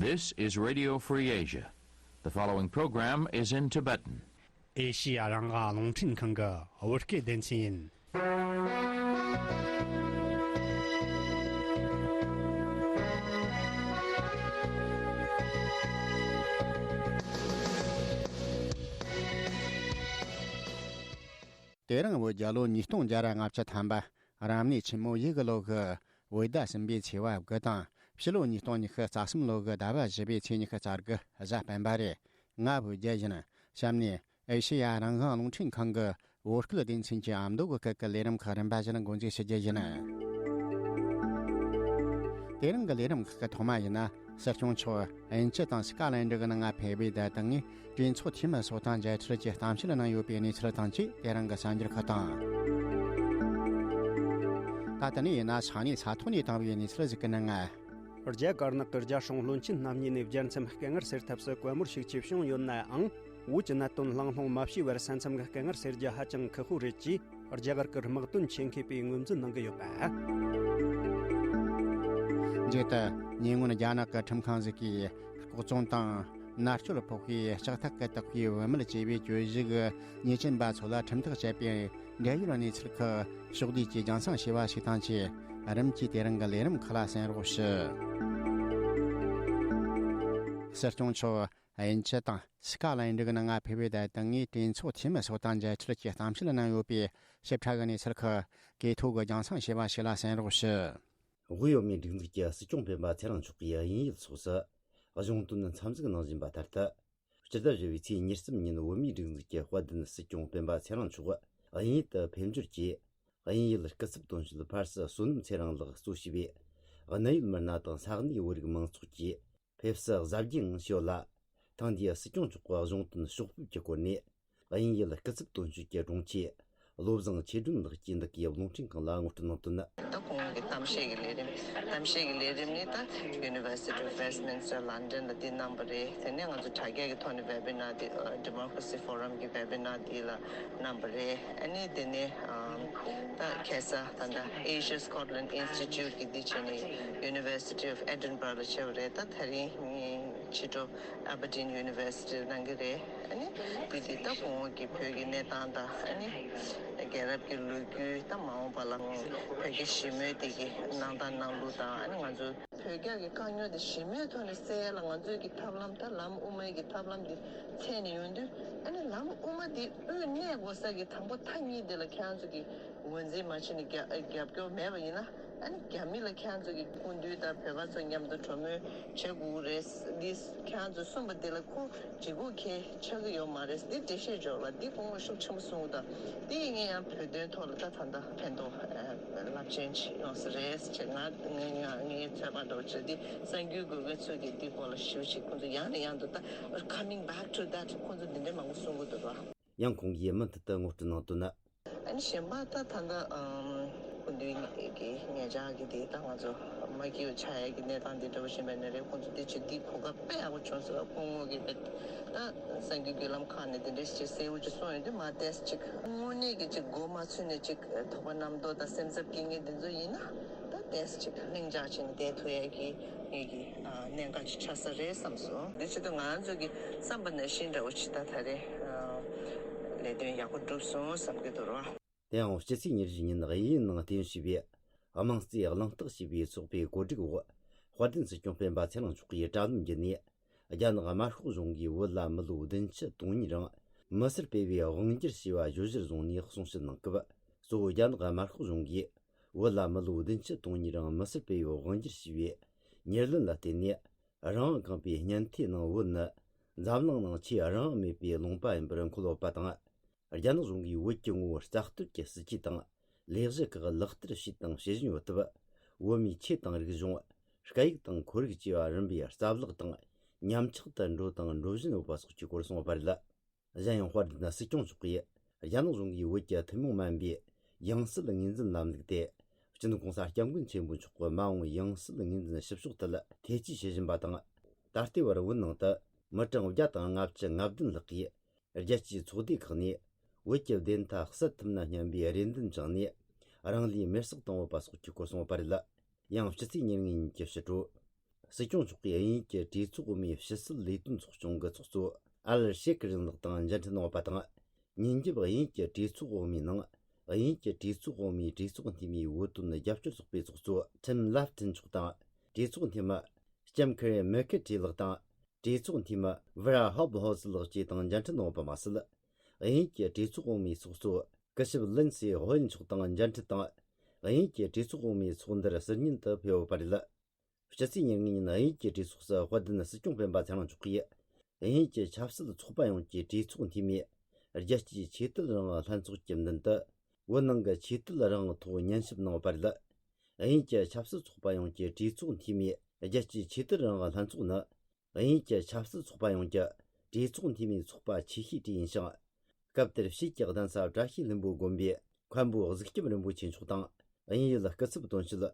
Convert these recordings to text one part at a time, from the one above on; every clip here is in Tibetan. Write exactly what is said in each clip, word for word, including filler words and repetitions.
This is Radio Free Asia. The following program is in Tibetan. ཨེ་ཤི་ཡ་རང་དབང་རླུང་འཕྲིན་ཁང་གི་བོད་སྐད་སྡེ་ཚན་ཡིན། དེ་རིང་བོད་རྒྱལ་ལོ་ཉིས་སྟོང་བརྒྱ་ར་ལྔ་བཅུ་ཐམ་པ། རབ་གནས་ཆེན་མོ་ཡོས་གི་ལོ་གི་བོད་ཟླ་གསུམ་པའི་ཚེས་པ་དགུ་དང་། ཕྱི་ལོ་ཉིས་སྟོང་ཉི་ཤུ་རྩ་གསུམ་ལོ་གི་ཟླ་བ་བཞི་པའི་ཚེས་ཉི་ཤུ་རྩ་དགུ་གཟའ་སྤེན་པ་རེད། ང་བོད་རྒྱལ་ཡིན། གཤམ་ནས་ཨེ་ཤེ་ཡ་རང་དབང་རླུང་འཕྲིན་ཁང་གི་བོད་སྐད་སྡེ་ཚན་གྱི་ཨ་མདོ་གི་སྐད་ཀྱི་ལས་རིམ་ཁག་རིམ་པ་བཞིན་འགོ་འཛུགས་ཞུ་རྒྱུ་ཡིན། དེ་རིང་གི་ལས་རིམ་ཁག་གི་ཐོག་མ་ཡིན་ན། སྲིད་སྐྱོང་མཆོག་དབྱིན་ཇི་དང་སི་ཀ་ལན་ཌི་གི་ནང་ང་ཕེབས་པའི་བརྡ་བཏང་ངས་གྲོས་ཚོགས་འཐུས་མི་ཚོ་དང་མཇལ་འཕྲད་ཀྱི་གཏམ་བཤད་གནང་ཡོད་པའི་གནས་ཚུལ་དང་བཅས། དེ་རིང་གི་གསར་འགྱུར་ཁག་དང་། ད་ལྟ་ནས་ཡིན་ན་ས་གནས་ས་ཐོག་ནས་བཏང་བའི་གནས་ཚུལ་ཞིག་གི་ནང་ང་། རྒྱ་དཀར་ནག་གི་རྒྱ་སྲུང་བློན་ཆེན་རྣམ་གཉིས་ནས་རྒྱལ་མཚམས་སྐད་ངར་སེལ་ཐབས་སུ་བཀའ་མོལ་ཤུགས་ཆེ་བྱུང་ཡོད་ནའང་། བོད་ཀྱི་གནད་དོན་གླེང་སློང་མ་བྱས་པར་ས་མཚམས་ཀྱི་སྐད་ངར་སེལ་རྒྱུ་ཧ་ཅང་ཁག་པོ་རེད་ཅེས་རྒྱ་གར་གྱི་དམག་དོན་ཆེད་མཁས་པས་ངོས་འཛིན་གནང་གི་ཡོད་པ། རྗེས་དུ་ཉེ་སྔོན་རྒྱ་ནག་གི་ཁྲིམས་ཁང་ཞིག་གིས་ལྐོག་བཙོང་དང་མནར་གཅོད་ཕོག་པའི་ལྕགས་ཐག་གི་བཏགས་པའི་བུད་མེད་ཅེས་པའི་གྱོད་གཞི་གི་ཉེས་ཅན་པ་ཚོ་ལ་ཁྲིམས་ཐག་བཅད་པའི་འབྲེལ་ཡོད་གནས་ཚུལ་ཁག་ཕྱོགས་བསྡུས་ཀྱིས་རྒྱང་སྲིང་བྱས་པ་ཞིག་དང་བཅས། རིམ་གྱིས་དེ་རིང་གི་ལས་རིམ་ཁག་ལ་གསན་རོགས་ཞུ། སྲིད་སྐྱོང་མཆོག་དབྱིན་ཇི་དང་སི་ཀ་ལན་ཌི་གི་ནང་ང་ཕེབས་པའི་བརྡ་བཏང་ངས་གྲོས་ཚོགས་འཐུས་མི་ཚོ་དང་མཇལ་འཕྲད་ཀྱི་གཏམ་བཤད་གནང་ཡོད་པའི་ཞིབ་ཕྲ་གི་གནས་ཚུལ་ཁག་གི་ཐོག་གི་རྒྱང་སྲིང་བྱས་པ་ཞིག་ལ་གསན་རོགས་ཞུ། དབུས་བོད་མིའི་སྒྲིག་འཛུགས་ཀྱི་སྲིད་སྐྱོང་སྤེན་པ་ཚེ་རིང་མཆོག་གིས་དབྱིན་ཡུལ་སོགས་སུ་གཞུང་དོན་འཚམས་གཟིགས་གནང་བཞིན་པ་ལྟར་དུ། སྤྱི་ཟླ་བཞི་པའི་ཚེས་ཉེར་གསུམ་ཉིན་བོད་མིའི་སྒྲིག་འཛུགས་ཀྱི་དཔལ་ལྡན་སྲིད་སྐྱོང་སྤེན་པ་ཚེ་རིང་མཆོག་དབྱིན་ཡུལ་དུ་ཕེབས་འབྱོར་གྱིས། དབྱིན་ཡུལ་སྐུ་ཚབ་དོན་གཅོད་ཕར་སི་བསོད་ནམས་ཚེ་རིང་ལགས་གཙོ་བྱས་པའི་གནད་ཡོད་མི་སྣ་དང་ས་གནས་བོད་རིགས་མང་ཚོགས་ཀྱིས་ཕེབས་བསུ་གཟབ་རྒྱས་ངང་བྱས་ཡོད་ལ། ཐེངས་འདིའི་སྲིད་སྐྱོང་མཆོག་གི་གཞུང་དོན་ཕྱོགས་ཕེབས་ཀྱི་སྐོར་ནས། དབྱིན་ཡུལ་སྐུ་ཚབ་དོན་གཅོད་ཀྱི་དྲུང་ཆེ་བློ་བཟང་ཆོས་སྒྲོན་ལགས་ཀྱིས་འདི་གའི་རླུང་འཕྲིན་ཁང་ལ་ངོ་སྤྲོད་གནང་དོན། ད་ཁོང་གི་གཏམ་བཤད་ཀྱི་ལས་རིམ། གཏམ་བཤད་ཀྱི་ལས་རིམ་ནི་ད་University of Westminster London ལ་འདི་གནང་བ་རེད། དེ་ནས་ང་ཚོ་དྲ་རྒྱ་གི་ཐོག་ནས་webinar འདི་Democracy Forum གི་webinar འདི་ལ་གནང་བ་རེད། ཨ་ནི་དེ་ནས་ད་ཁ་སང་ད་ལྟ་Asia Scotland Institute གི་འདི་བྱས་ནས་University of Edinburgh ལ་བྱས་པ་རེད། ད་དེ་རིང་ཕྱི་དྲོ་Aberdeen University གནང་གི་རེད། ཨ་ནི་བོད་འདི་ད་གོང་འོག་གི་བོད་ཀྱི་གནས་སྟངས་དང་། ཨ་ནི་རྒྱལ་རབས་ཀྱི་ལོ་རྒྱུས་དང་། མ་འོངས་པ་ལ་བོད་ཀྱི་ཞི་མོལ་དེ་གི་གནང་སྟངས་གནང་ལུགས་དང་། ཨ་ནི་ང་ཚོ་བོད་རྒྱ་གི་དཀའ་རྙོག་དེ་ཞི་མོལ་ཐོག་ནས་སེལ་ཡ་ལ་ང་ཚོའི་གི་ཐབས་ལམ། ད་ལམ་དབུ་མའི་གི་ཐབས་ལམ་དེ་འཚོལ་ནས་ཡོང་དུས། ཨ་ནི་ལམ་དབུ་མ་དེ་དབུས་གནས་དགོས་ས་གི་དང་པོ་མཐའ་གཉིས་དེ་ལ་ཁྱེད་རང་ཚོ་གི་ངོས་འཛིན་མ་བྱས་ནས་རྒྱབ་རྒྱབ་སྐྱོར་མེད་པ་ཡིན་ན། ཨ་ནི་རྒྱ་མི་ལ་ཁྱེད་རང་ཚོ་གི་སྐུ་མདུན་དང་བོད་པ་ཚོ་མཉམ་དུ་གྲོས་མོལ་བྱེད་དགོས་རེད། འདི་ཁྱེད་རང་ཚོས་གསུངས་པ་འདི་ལ་ཁོ་ལྗིད་ཁོག་གང་ཡང་ཆགས་ཀྱི་ཡོད་མ་རེད། འདི་འགྲེལ་བཤད་འཇོག་ལ་འདི་སྐུ་ངོ་ཤུགས་ཆེན་པོ་གསུང་གི་འདུག་འདི་ངས་ཡང་བོད་དོན་ཐོག་ལ་ད་ད་ལྟ་ཕན་ཐོགས་རླབས་ཆེན་ཅིག་ཡོང་ས་རེད་ཅེས། ང་ངས་ངས་ངའི་ཚོད་དཔག་འདྲ་བོ་བྱས། འདི་གསར་འགྱུར་འགོད་མཁན་ཚོས་ཀྱིས་འདི་སྐོར་ལ་ཞེ་པོ་ཅིག་ཁོང་ཚོ་ཡང་ནས་ཡང་དུ་ད་coming back to that ཁོང་ཚོ་འདི་འདྲ་མང་པོ་གསུང་གི་འདུག་ར། ཡང་ཁོང་གིས་མུ་མཐུད་དུ་ངོ་སྤྲོད་གནང་དོན། ཨ་ནི་གཞན་པ་ད་ད་ལྟ་ཨམ་སྐུ་མདུན་གྱི་ཉེ་ཆར་གྱི་དེ་ད་ང་ཚོ་མ་སྐྱིད་པ་ཆགས་ཡ་གི་གནས་སྟངས་དེ་འདྲ་བོ་ཞིག་མེད་ན་རེད། ཁོང་ཚོ་དེ་ཅིག་འདི་གོ་སྐབས་དཔེ་ཡག་པོ་བྱུང་སོང་། སྐུ་ངོ་གིས་དཔེ་ད་གསར་འགྱུར་བརྒྱུད་ལམ་ཁག་ནས་དེ་འདྲ་ཞིག་གསལ་པོ་ཅིག་གསུངས་ཡོང་དུས། མ་ཏོག་ཙམ་ཅིག་དངོས་གནས་ཀྱི་ཅིག་མགོ་མ་ཚོས་ནས་ཅིག་དོགས་པ་རྣམ་རྟོག་དང་སེམས་འཚབ་སྐྱེ་མཁན་དེ་ཚོ་ཡིན་ན། ད་ཏོག་ཙམ་ཅིག་ལྷིང་འཇགས་བྱས་ནས་བསྡད་ཐུབ་ཡ་གི་ངེད་ཀྱི་ཨ་གནད་འགག་ཅིག་ཆགས་ས་རེད་བསམ་སོང་། འདི་བྱེད་དུས་ང་ཚོ་གི་བསམ་པ་ནང་བཞིན་འདྲ་བོ་ཅིག་ད་ད་རེས་ཨ་ལས་དོན་ཡག་པོ་འགྲུབ་སོང་བསམ་གྱི་འདུག་ར། དེ་ཡང་སྤྱི་ཚེས་ཉེར་བཞི་ཉིན་དབྱིན་ཡུལ་ནང་རྟེན་གཞི་བྱས་པའི་དམངས་གཙོའི་གླེང་སྟེགས་ཞེས་པའི་ཚོགས་པའི་གོ་སྒྲིག་འོག་དཔལ་ལྡན་སྲིད་སྐྱོང་སྤེན་པ་ཚེ་རིང་མཆོག་གིས་དྲ་ལམ་བརྒྱུད་ནས། རྒྱ་ནག་དམར་ཤོག་གཞུང་གིས་བོད་ལ་མི་ལོ་བདུན་ཅུ་དོན་གཉིས་རིང་མི་སེར་སྤེལ་བའི་དབང་སྒྱུར་བྱས་པ་བརྗོད་གཞིར་བཟུང་ནས་གསུང་བཤད་གནང་སྐབས། གཙོ་བོ་རྒྱ་ནག་དམར་ཤོག་གཞུང་གིས་བོད་ལ་མི་ལོ་བདུན་ཅུ་དོན་གཉིས་རིང་མི་སེར་སྤེལ་བའི་དབང་སྒྱུར་བྱས་པའི་ཉེར་ལེན་ལ་བརྟེན་ནས། རང་དབང་ཁེངས་པའི་སྙན་ཐོས་ནང་བོད་ནི་འཛམ་གླིང་ནང་ཆེས་རང་དབང་མེད་པའི་ལུང་པ་ཡིན་པར་འཁོད་ཡོད་པ་དང་། རྒྱ་ནག་གཞུང་གིས་བོད་ཀྱི་ངོ་བོ་རྩ་གཏོར་གྱི་སྲིད་ཇུས་དང་ལས་གཞི་ཁག་ལག་བསྟར་བྱས་དང་བྱེད་བཞིན་ཡོད་སྟབས། བོད་མིའི་ཆོས་དང་རིག་གཞུང་། སྐད་ཡིག་དང་ཁོར་ཡུག་བཅས་པ་རིམ་པས་རྩ་བརླག་དང་ཉམས་ཆག་ཏུ་འགྲོ་དང་འགྲོ་བཞིན་ཡོད་པ་སོགས་ཀྱི་སྐོར་གསུངས་པ་རེད། གཞན་ཡང་དཔལ་ལྡན་སྲིད་སྐྱོང་མཆོག་གིས་རྒྱ་ནག་གཞུང་གིས་བོད་ཀྱི་ཐུན་མོང་མ་ཡིན་པའི་ཡང་སྲིད་ངོས་འཛིན་ལམ་ལུགས་དེ་སྤྱི་ནོར་གོང་ས་སྐྱབས་མགོན་ཆེན་པོ་མཆོག་གི་མ་འོངས་ཡང་སྲིད་ངོས་འཛིན་ཞིབ་ཕྱོགས་ཐད་ཐེ་བྱུས་བྱེད་བཞིན་པ་དང་། ད་ལྟའི་བར་བོད་ནང་དུ་མི་གྲངས་བརྒྱ་དང་ལྔ་བཅུ་ང་བདུན་ལྷག་གིས་རྒྱལ་སྤྱིའི་ཚོགས་སྡེ་ཁག་ནས་བོད་ཀྱི་བདེན་མཐའ་གསལ་ཐུབ་ན་སྙམ་པའི་རེ་འདུན་བཅངས་ནས་རང་ལུས་མེར་སྲེག་བཏང་ཡོད་པ་སོགས་ཀྱི་སྐོར་གསུངས་པ་རེད། ཡང་སྤྱི་ཚེས་ཉེར་ལྔ་ཉིན་གྱི་ཕྱི་དྲོ། སྲིད་སྐྱོང་མཆོག་གིས་དབྱིན་ཡུལ་གྱི་གྲོས་ཚོགས་འོག་མའི་ཕྱི་སྲིད་ལས་དོན་ཚོགས་ཆུང་གི་ཚོགས་གཙོ་ཨལ་ཤེ་ཁི་རིང་ལགས་དང་མཇལ་འཕྲད་གནང་བ་དང་། ཉིན་རྒྱབ་དབྱིན་ཡུལ་གྱི་གྲོས་ཚོགས་འོག་མའི་ནང་། དབྱིན་ཡུལ་གྱི་གྲོས་ཚོགས་འོག་མའི་གྲོས་ཚོགས་འཐུས་མིའི་བོད་དོན་རྒྱབ་སྐྱོར་ཚོགས་པའི་ཚོགས་གཙོ་ཁྲིམ་ལབ་ཐིན་མཆོག་དང་། གྲོས་ཚོགས་འཐུས་མི་ལྕམ་ཁེ་རེ་མེ་ཁེ་ཁྲི་ལགས་དང་། གྲོས་ཚོགས་འཐུས་མི་ཝེ་ར་ཧོབ་ཧོ་སི་ལགས་བཅས་དང་མཇལ་འཕྲད་གནང་བ་མ་ཟད། དབྱིན་ཡུལ་གྱི་གྲོས་ཚོགས་འོག་མའི་ཚོགས་གཙོ་སྐུ་ཞབས་ལིན་སི་ཧོ་ཡན་མཆོག་དང་མཇལ་འཕྲད་དང་། དབྱིན་ཡུལ་གྱི་གྲོས་ཚོགས་འོག་མའི་ཚོགས་འདུར་ཟུར་ཉན་དུ་ཕེབས་ཡོད་པ་རེད། སྤྱི་ཚེས་ཉེར་ལྔ་ཉིན་དབྱིན་ཡུལ་གྱི་གྲོས་ཚོགས་སུ་དཔལ་ལྡན་སྲིད་སྐྱོང་སྤེན་པ་ཚེ་རིང་མཆོག་གིས། དབྱིན་ཡུལ་གྱི་ཆབ་སྲིད་ཚོགས་པ་ཡོངས་ཀྱི་གྲོས་ཚོགས་འཐུས་མིས། རྒྱལ་སྤྱིའི་ཆོས་དད་རང་དབང་ལྷན་ཚོགས་ཀྱི་མདུན་དུ། བོད་ནང་གི་ཆོས་དད་རང་དབང་ཐོག་ཉན་ཞིབ་གནང་བ་རེད། དབྱིན་ཡུལ་གྱི་ཆབ་སྲིད་ཚོགས་པ་ཡོངས་ཀྱི་གྲོས་ཚོགས་འཐུས་མིས། རྒྱལ་སྤྱིའི་ཆོས་དད་རང་དབང་ལྷན་ཚོགས་ནི། དབྱིན་ཡུལ་གྱི་ཆབ་སྲིད་ཚོགས་པ་ཡོངས་ཀྱི་གྲོས་ཚོགས་འཐུས་མིའི་ཚོགས་པ་ཆེ་ཤོས་དེ་ཡིན་ཞིང་། སྐབས་དེར་ཕྱིས་ཀྱི་གདན་ས་བཀྲ་ཤིས་ལྷུན་པོ་དགོན་པའི་མཁན་པོ་གཟུགས་སྐྱབས་རིན་པོ་ཆེ་མཆོག་དང་། དབྱིན་ཡུལ་སྐུ་ཚབ་དོན་གཅོད་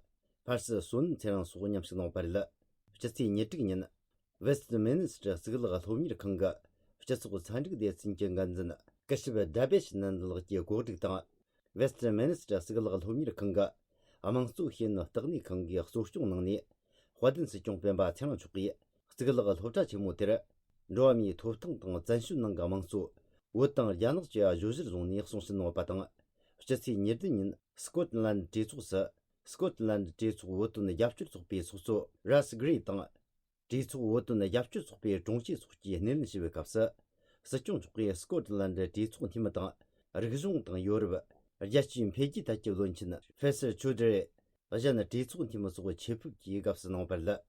ཕར་སི་བསོད་ནམས་ཚེ་རིང་སོགས་མཉམ་ཞུགས་གནང་བ་རེད། སྤྱི་ཚེས་ཉེར་དྲུག་ཉིན། ཝེ་སྟི་མིན་སི་ཊར་གཙུག་ལག་སློབ་གཉེར་ཁང་གི་སྤྱི་ཚོགས་ཚན་རིག་སྡེ་ཚན་གྱི་འགན་འཛིན་སྐུ་ཞབས་ཌ་བེ་ཤི་ནན་ལགས་ཀྱིས་གོ་སྒྲིག་དང་། ཝེ་སྟི་མིན་སི་ཊར་གཙུག་ལག་སློབ་གཉེར་ཁང་གི་དམངས་གཙོ་ཤེས་ཡོན་ལྟེ་གནས་ཁང་གིས་གཙོ་སྐྱོང་གནང་ནས། དཔལ་ལྡན་སྲིད་སྐྱོང་སྤེན་པ་ཚེ་རིང་མཆོག་གིས་གཙུག་ལག་སློབ་གྲྭ་ཆེན་མོ་དེར། འགྲོ་བ་མིའི་ཐོབ་ཐང་དང་བཙན་བྱོལ་ནང་གི་དམངས་གཙོ། བོད་དང་རྒྱ་ནག་བཅས་གཞོལ་བཞུད་བཟུང་ནས་གསུང་བཤད་གནང་བ་དང་། སྤྱི་ཚེས་ཉེར་བདུན་ཉིན་སི་ཀོ་ཊི་ལན་ཌི་གྲོས་ཚོགས་སུ། སི་ཀོ་ཊི་ལན་ཌི་གྲོས་ཚོགས་བོད་དོན་རྒྱབ་སྐྱོར་ཚོགས་པའི་ཚོགས་གཙོ་རཱ་སི་གྷི་རེ་དང་། གྲོས་ཚོགས་བོད་དོན་རྒྱབ་སྐྱོར་ཚོགས་པའི་དྲུང་ཆེ་སོགས་ཀྱིས་སྣེ་ལེན་ཞུས་པའི་སྐབས་སུ། སྲིད་སྐྱོང་མཆོག་གིས་སི་ཀོ་ཊི་ལན་ཌི་གྲོས་ཚོགས་འཐུས་མི་དང་། རིག་གཞུང་དང་ཡོ་རོབ། རྒྱལ་སྤྱིའི་འཕེལ་རྒྱས་ཐད་ཀྱི་བློན་ཆེན་ཕེ་སར་ཆོ་དི་རེ། གཞན་གྲོས་ཚོགས་འཐུས་མི་སོགས་ཆེད་ཕེབས་ཀྱིས་དགའ་བསུ་གནང་བ་རེད།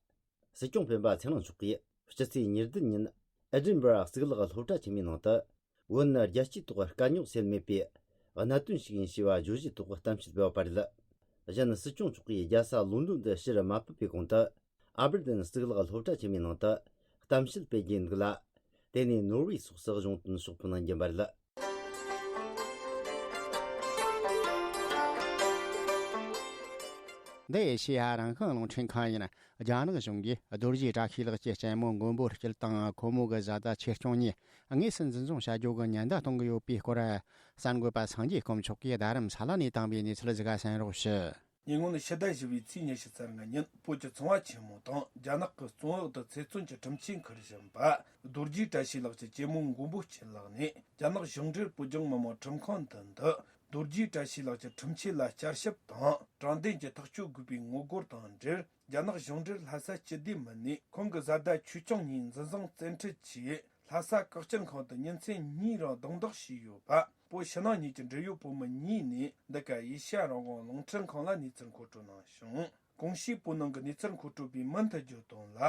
སྲིད་སྐྱོང་སྤེན་པ་ཚེ་རིང་མཆོག་གིས་སྤྱི་ཚེས་ཉེར་བདུན་ཉིན་ཨེ་ཌིན་སྦུ་ར་གཙུག་ལག་སློབ་གྲྭ་ཆེན་མོའི་ནང་དུ། བོད་ནི་རྒྱལ་སྤྱིའི་ཐོག་དཀའ་རྙོག་སེལ་མེད་པའི་གནད་དོན་ཞིག་ཡིན་ཞེས་པ་བརྗོད་གཞིའི་ཐོག་གཏམ་བཤད་སྤེལ་བ་རེད། གཞན་སྲིད་སྐྱོང་མཆོག་གིས་རྒྱལ་ས་ལོན་ཌོན་དུ་ཕྱིར་མ་ཕེབས་པའི་གོང་དུ། ཨ་བར་ཌེན་གཙུག་ལག་སློབ་གྲྭ་ཆེན་མོའི་ནང་དུ་གཏམ་བཤད་སྤེལ་རྒྱུའི་འདུག་ལ། དེ་ནས་ནོར་ཝེ་སོགས་སུ་གཞུང་དོན་ཕྱོགས་ཕེབས་གནང་རྒྱུ་ཡིན་པ་རེད། འདི་ཨེ་ཤེ་ཡ་རང་དབང་རླུང་འཕྲིན་ཁང་ཡིན། རྒྱ་ནག་གཞུང་གིས་རྡོ་རྗེ་བཀྲ་ཤིས་ལགས་ཀྱི་གཅེན་མོ་མགོན་པོ་སྐྱིད་དང་ཁོ་མོ་གི་བཟའ་ཟླ་ཆོས་སྐྱོང་གཉིས་དངོས་སུ་འཛིན་བཟུང་བྱ་རྒྱུ་གི་ཉེན་བརྡ་གཏོང་གི་ཡོད་པའི་སྐོར། གསར་འགོད་པ་སངས་རྒྱས་དཀོན་མཆོག་གིས་རྡ་རམ་ས་ལ་ནས་བཏང་བའི་གནས་ཚུལ་ཞིག་གསན་རོགས་ཞུ། ཉེ་སྔོན་ཕྱི་ཟླ་བཞི་པའི་ཚེས་ཉི་ཤུ་རྩ་ལྔ་ཉིན་བོད་ཀྱི་ཚོང་བ་ཆེན་མོ་དང་རྒྱ་ནག་གི་བཙོན་འོག་ཏུ་ཚེ་བཙོན་གྱི་ཁྲིམས་ཆད་འཁུར་བཞིན་པ་རྡོ་རྗེ་བཀྲ་ཤིས་ལགས་ཀྱི་གཅེན་མོ་མགོན་པོ་སྐྱིད་ལགས་ནས། རྒྱ་ནག་གཞུང་འབྲེལ་བོད་ལྗོངས་མི་དམངས་ཁྲིམས་ཁང་མདུན་དུ། རྡོ་རྗེ་བཀྲ་ཤིས་ལགས་ཀྱི་ཁྲིམས་ཆད་ལ་བསྐྱར་ཞིབ་དང་དྲང་བདེན་གྱི་ཐག་གཅོད་དགོས་པའི་ངོ་རྒོལ་དང་འབྲེལ། རྒྱ་ནག་གཞུང་འབྲེལ་ལྷ་ས་སྤྱི་བདེ་མི་སྣས་ཁོང་གི་བཟའ་ཟླ་ཆོས་སྐྱོང་གཉིས་འཛིན་བཟུང་བཙན་ཁྲིད་ཀྱིས་ལྷ་ས་བཀག་སྐྱིལ་ཁང་དུ་ཉིན་མཚན་གཉིས་རིང་རྡུང་རྡེག་བྱས་ཡོད་པ། བོད་ཕྱི་ནང་གཉིས་ཀྱི་འབྲེལ་ཡོད་བོད་མི་གཉིས་ནས་འདི་ག་ཨེ་ཤ་ཡ་རང་དབང་རླུང་འཕྲིན་ཁང་ལ་གནས་ཚུལ་མཁོ་སྤྲོད་གནང་བྱུང་། གོང་ཞུས་བོད་ནང་གི་གནས་ཚུལ་མཁོ་སྤྲོད་པས་མུ་མཐུད་བརྗོད་དོན་ལ།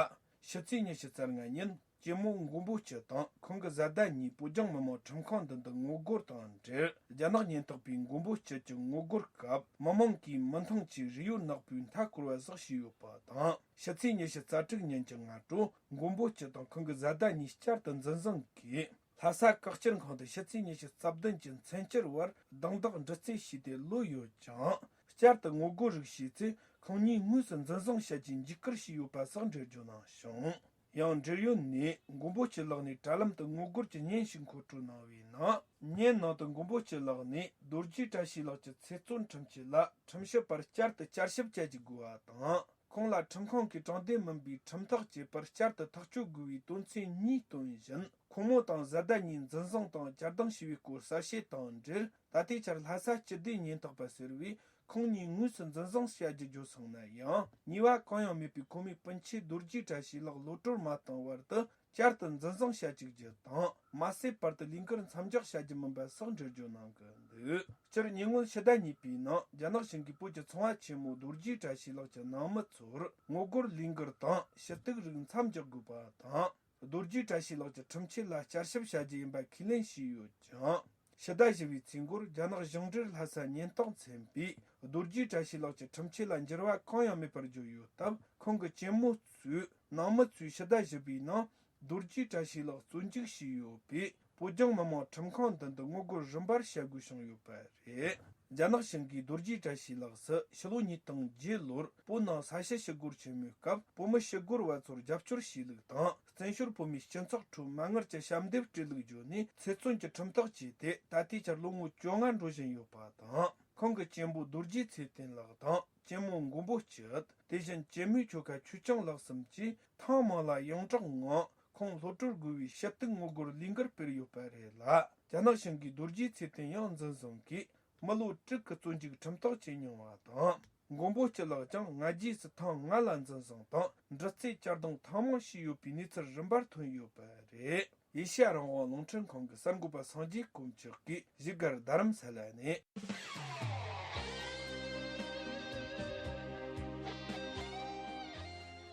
ཕྱི་ཚེས་ཉི་ཤུ་རྩ་ལྔ་ཉིན་གཅེན་མོ་མགོན་པོ་སྐྱིད་དང་ཁོང་གི་བཟའ་ཟླ་གཉིས་བོད་ལྗོངས་མི་དམངས་ཁྲིམས་ཁང་མདུན་དུ་ངོ་རྒོལ་དང་འབྲེལ། རྒྱ་ནག་ཉེན་རྟོག་པས་མགོན་པོ་སྐྱིད་ཀྱི་ངོ་རྒོལ་སྐབས་མི་མང་གིས་མི་འདང་གིས་རས་ཡོལ་ནག་པོའི་མཐའ་སྐོར་བ་ཟིག་བྱས་ཡོད་པ་དང་། ཕྱི་ཚེས་ཉི་ཤུ་རྩ་དྲུག་ཉིན་གྱི་སྔ་དྲོ་མགོན་པོ་སྐྱིད་དང་ཁོང་གི་བཟའ་ཟླ་གཉིས་བསྐྱར་དུ་འཛིན་བཟུང་གིས། ལྷ་ས་བཀག་སྐྱིལ་ཁང་དུ་ཕྱི་ཚེས་ཉི་ཤུ་རྩ་བདུན་གྱི་མཚན་བསྐྱར་བར་རྡུང་རྡེག་འདྲི་རྩད་བྱས་ཏེ་ལོས་ཡོད་ཀྱང་། བསྐྱར་དུ་ངོ་རྒོལ་རིགས་བྱས་ཚེ་ཁོང་གཉིས་དངོས་སུ་འཛིན་བཟུང་བྱ་རྒྱུའི་འཇིགས་སྐུལ་བྱས་ཡོད་པ་སོགས་འགྲེལ་བརྗོད་གནང་བྱུང་། ཡང་འབྲེལ་ཡོད་ནས་མགོན་པོ་སྐྱིད་ལགས་ནས་དྲ་ལམ་དུ་ངོ་རྒོལ་གྱི་བརྙན་ཞིག་མཁོ་སྤྲོད་གནང་བའི་ནང་། བརྙན་ནང་དུ་མགོན་པོ་སྐྱིད་ལགས་ནས་རྡོ་རྗེ་བཀྲ་ཤིས་ལགས་ཀྱི་ཚེ་བཙོན་ཁྲིམས་ཆད་ལ་ཁྲིམས་ཞིབ་པར་བསྐྱར་དུ་བསྐྱར་ཞིབ་བྱ་རྒྱུ་དགོས་པ་དང་། ཁོང་ལ་ཁྲིམས་ཁང་གིས་དྲང་བདེན་མིན་པའི་ཁྲིམས་ཐག་བཅད་པར་བསྐྱར་དུ་ཐག་གཅོད་དགོས་པའི་དོན་ཚན་གཉིས་བཏོན་བཞིན། ཁོང་མོ་དང་བཟའ་ཟླ་གཉིས་འཛིན་བཟུང་དང་གྱར་བདུང་བྱས་པའི་སྐོར་གསལ་བཤད་དང་འབྲེལ། ད་ལྟའི་ཆར་ལྷ་ས་སྤྱི་བདེ་ཉེན་རྟོག་པ་ཟེར་བས་ཁོང་གཉིས་དངོས་སུ་འཛིན་བཟུང་བྱ་རྒྱུ་བརྗོད་སོང་ན་ཡང་། ཉེས་པ་གང་ཡང་མེད་པའི་ཁོ་མོའི་སྤུན་མཆེད་རྡོ་རྗེ་བཀྲ་ཤིས་ལགས་གློད་གྲོལ་མ་བཏང་བར་དུ། བསྐྱར་དུ་འཛིན་བཟུང་བྱ་བཅུག་རྒྱུ་དང་། མ་ཟད་བར་དུ་ལས་འགུལ་མཚམས་འཇོག་བྱ་རྒྱུ་མིན་པ་སོགས་འགྲེལ་བརྗོད་གནང་གི་འདུག་སྤྱིར་ཉེ་སྔོན་ཕྱི་ཟླ་གཉིས་པའི་ནང་རྒྱ་ནག་གཞུང་གིས་བོད་ཀྱི་ཚོང་བ་ཆེན་མོ་རྡོ་རྗེ་བཀྲ་ཤིས་ལགས་ཀྱི་ནང་མི་ཚོར་ངོ་རྒོལ་ལས་འགུལ་དང་ཞུ་གཏུག་རིགས་མཚམས་འཇོག་དགོས་པ་དང་། རྡོ་རྗེ་བཀྲ་ཤིས་ལགས་ཀྱི་ཁྲིམས་ཆད་ལ་བསྐྱར་ཞིབ་བྱ་རྒྱུ་ཡིན་པ་ཁས་ལེན་བྱས་ཡོད་ཀྱང་། ཕྱི་ཟླ་བཞི་པའི་ཚེས་འགོར་རྒྱ་ནག་གཞུང་འབྲེལ་ལྷ་ས་ཉེན་རྟོག་མཚན་པས་རྡོ་རྗེ་བཀྲ་ཤིས་ལགས་ཀྱི་ཁྲིམས་ཆད་ལ་འགྱུར་བ་གང་ཡང་མེད་པར་བརྗོད་ཡོད་སྟབས། ཁོང་གི་གཅེན་མོ་གཙོས་ནང་མི་ཚོས་ཕྱི་ཟླ་བཞི་པའི་ནང་རྡོ་རྗེ་བཀྲ་ཤིས་ལགས་བཙོན་འཇུག་བྱས་ཡོད་པས། བོད་ལྗོངས་མི་དམངས་ཁྲིམས་ཁང་མདུན་དུ་ངོ་རྒོལ་རིམ་པར་བྱ་དགོས་བྱུང་ཡོད་པ་རེད། རྒྱ་ནག་གཞུང་གིས་རྡོ་རྗེ་བཀྲ་ཤིས་ལགས་སུ་ཕྱི་ལོ་ཉིས་སྟོང་བརྒྱད་ལོར་བོད་ནང་ས་ཞི་ཞི་རྒོལ་ཆེན་མོའི་སྐབས་བོད་མི་ཞི་རྒོལ་བ་ཚོར་རྒྱབ་སྐྱོར་བྱས་ལུགས་དང་། བཙན་བྱོལ་བོད་མིའི་སྤྱི་ཚོགས་ཁྲོད་མ་དངུལ་གྱི་ཞབས་འདེབས་སྤྲད་ལུགས་བརྗོད་ནས་ཚེ་བཙོན་གྱི་ཁྲིམས་ཐག་བཅད་དེ་ད་ལྟའི་ཆར་ལོ་ངོ་བཅོ་ལྔ་འགྲོ་བཞིན་ཡོད་པ་དང་། ཁོང་གི་གཅེན་པོ་རྡོ་རྗེ་ཚེ་བརྟན་ལགས་དང་ གཅེན་མོ་མགོན་པོ་སྐྱིད། དེ་བཞིན་གཅེན་མོའི་ཁྱོ་ག་ཆོས་སྐྱོང་ལགས་གསུམ་གྱིས་ཐེངས་མང་ལ་ཡོངས་གྲགས་ངང་ཁོང་བློ་གྲོས་དགོས་པའི་ཞབས་སྟེགས་ངོ་རྒོལ་ལས་འགུལ་སྤེལ་ཡོད་པ་རེད་ལ། རྒྱ་ནག་གཞུང་གིས་རྡོ་རྗེ་ཚེ་བརྟན་ཡང་འཛིན་བཟུང་གིས། མི་ལོ་དྲུག་གི་བཙོན་འཇུག་ཁྲིམས་ཐག་བཅད་མྱོང་བ་དང་། མགོན་པོ་སྐྱིད་ལགས་ཀྱང་སྔ་རྗེས་སུ་ཐེངས་ལྔ་ལ་འཛིན་བཟུང་དང་། འདྲི་རྩད་བཅར་གདོང་ཐེངས་མང་བྱས་ཡོད་པའི་གནས་ཚུལ་རིམ་པར་ཐོན་ཡོད་པ་རེད། ཨེ་ཤ་ཡ་རང་དབང་རླུང་འཕྲིན་ཁང་གི་གསར་འགོད་པ་སངས་རྒྱས་དཀོན་མཆོག་གིས་བཞུགས་སྒར་རྡ་རམ་ས་ལ་ནས།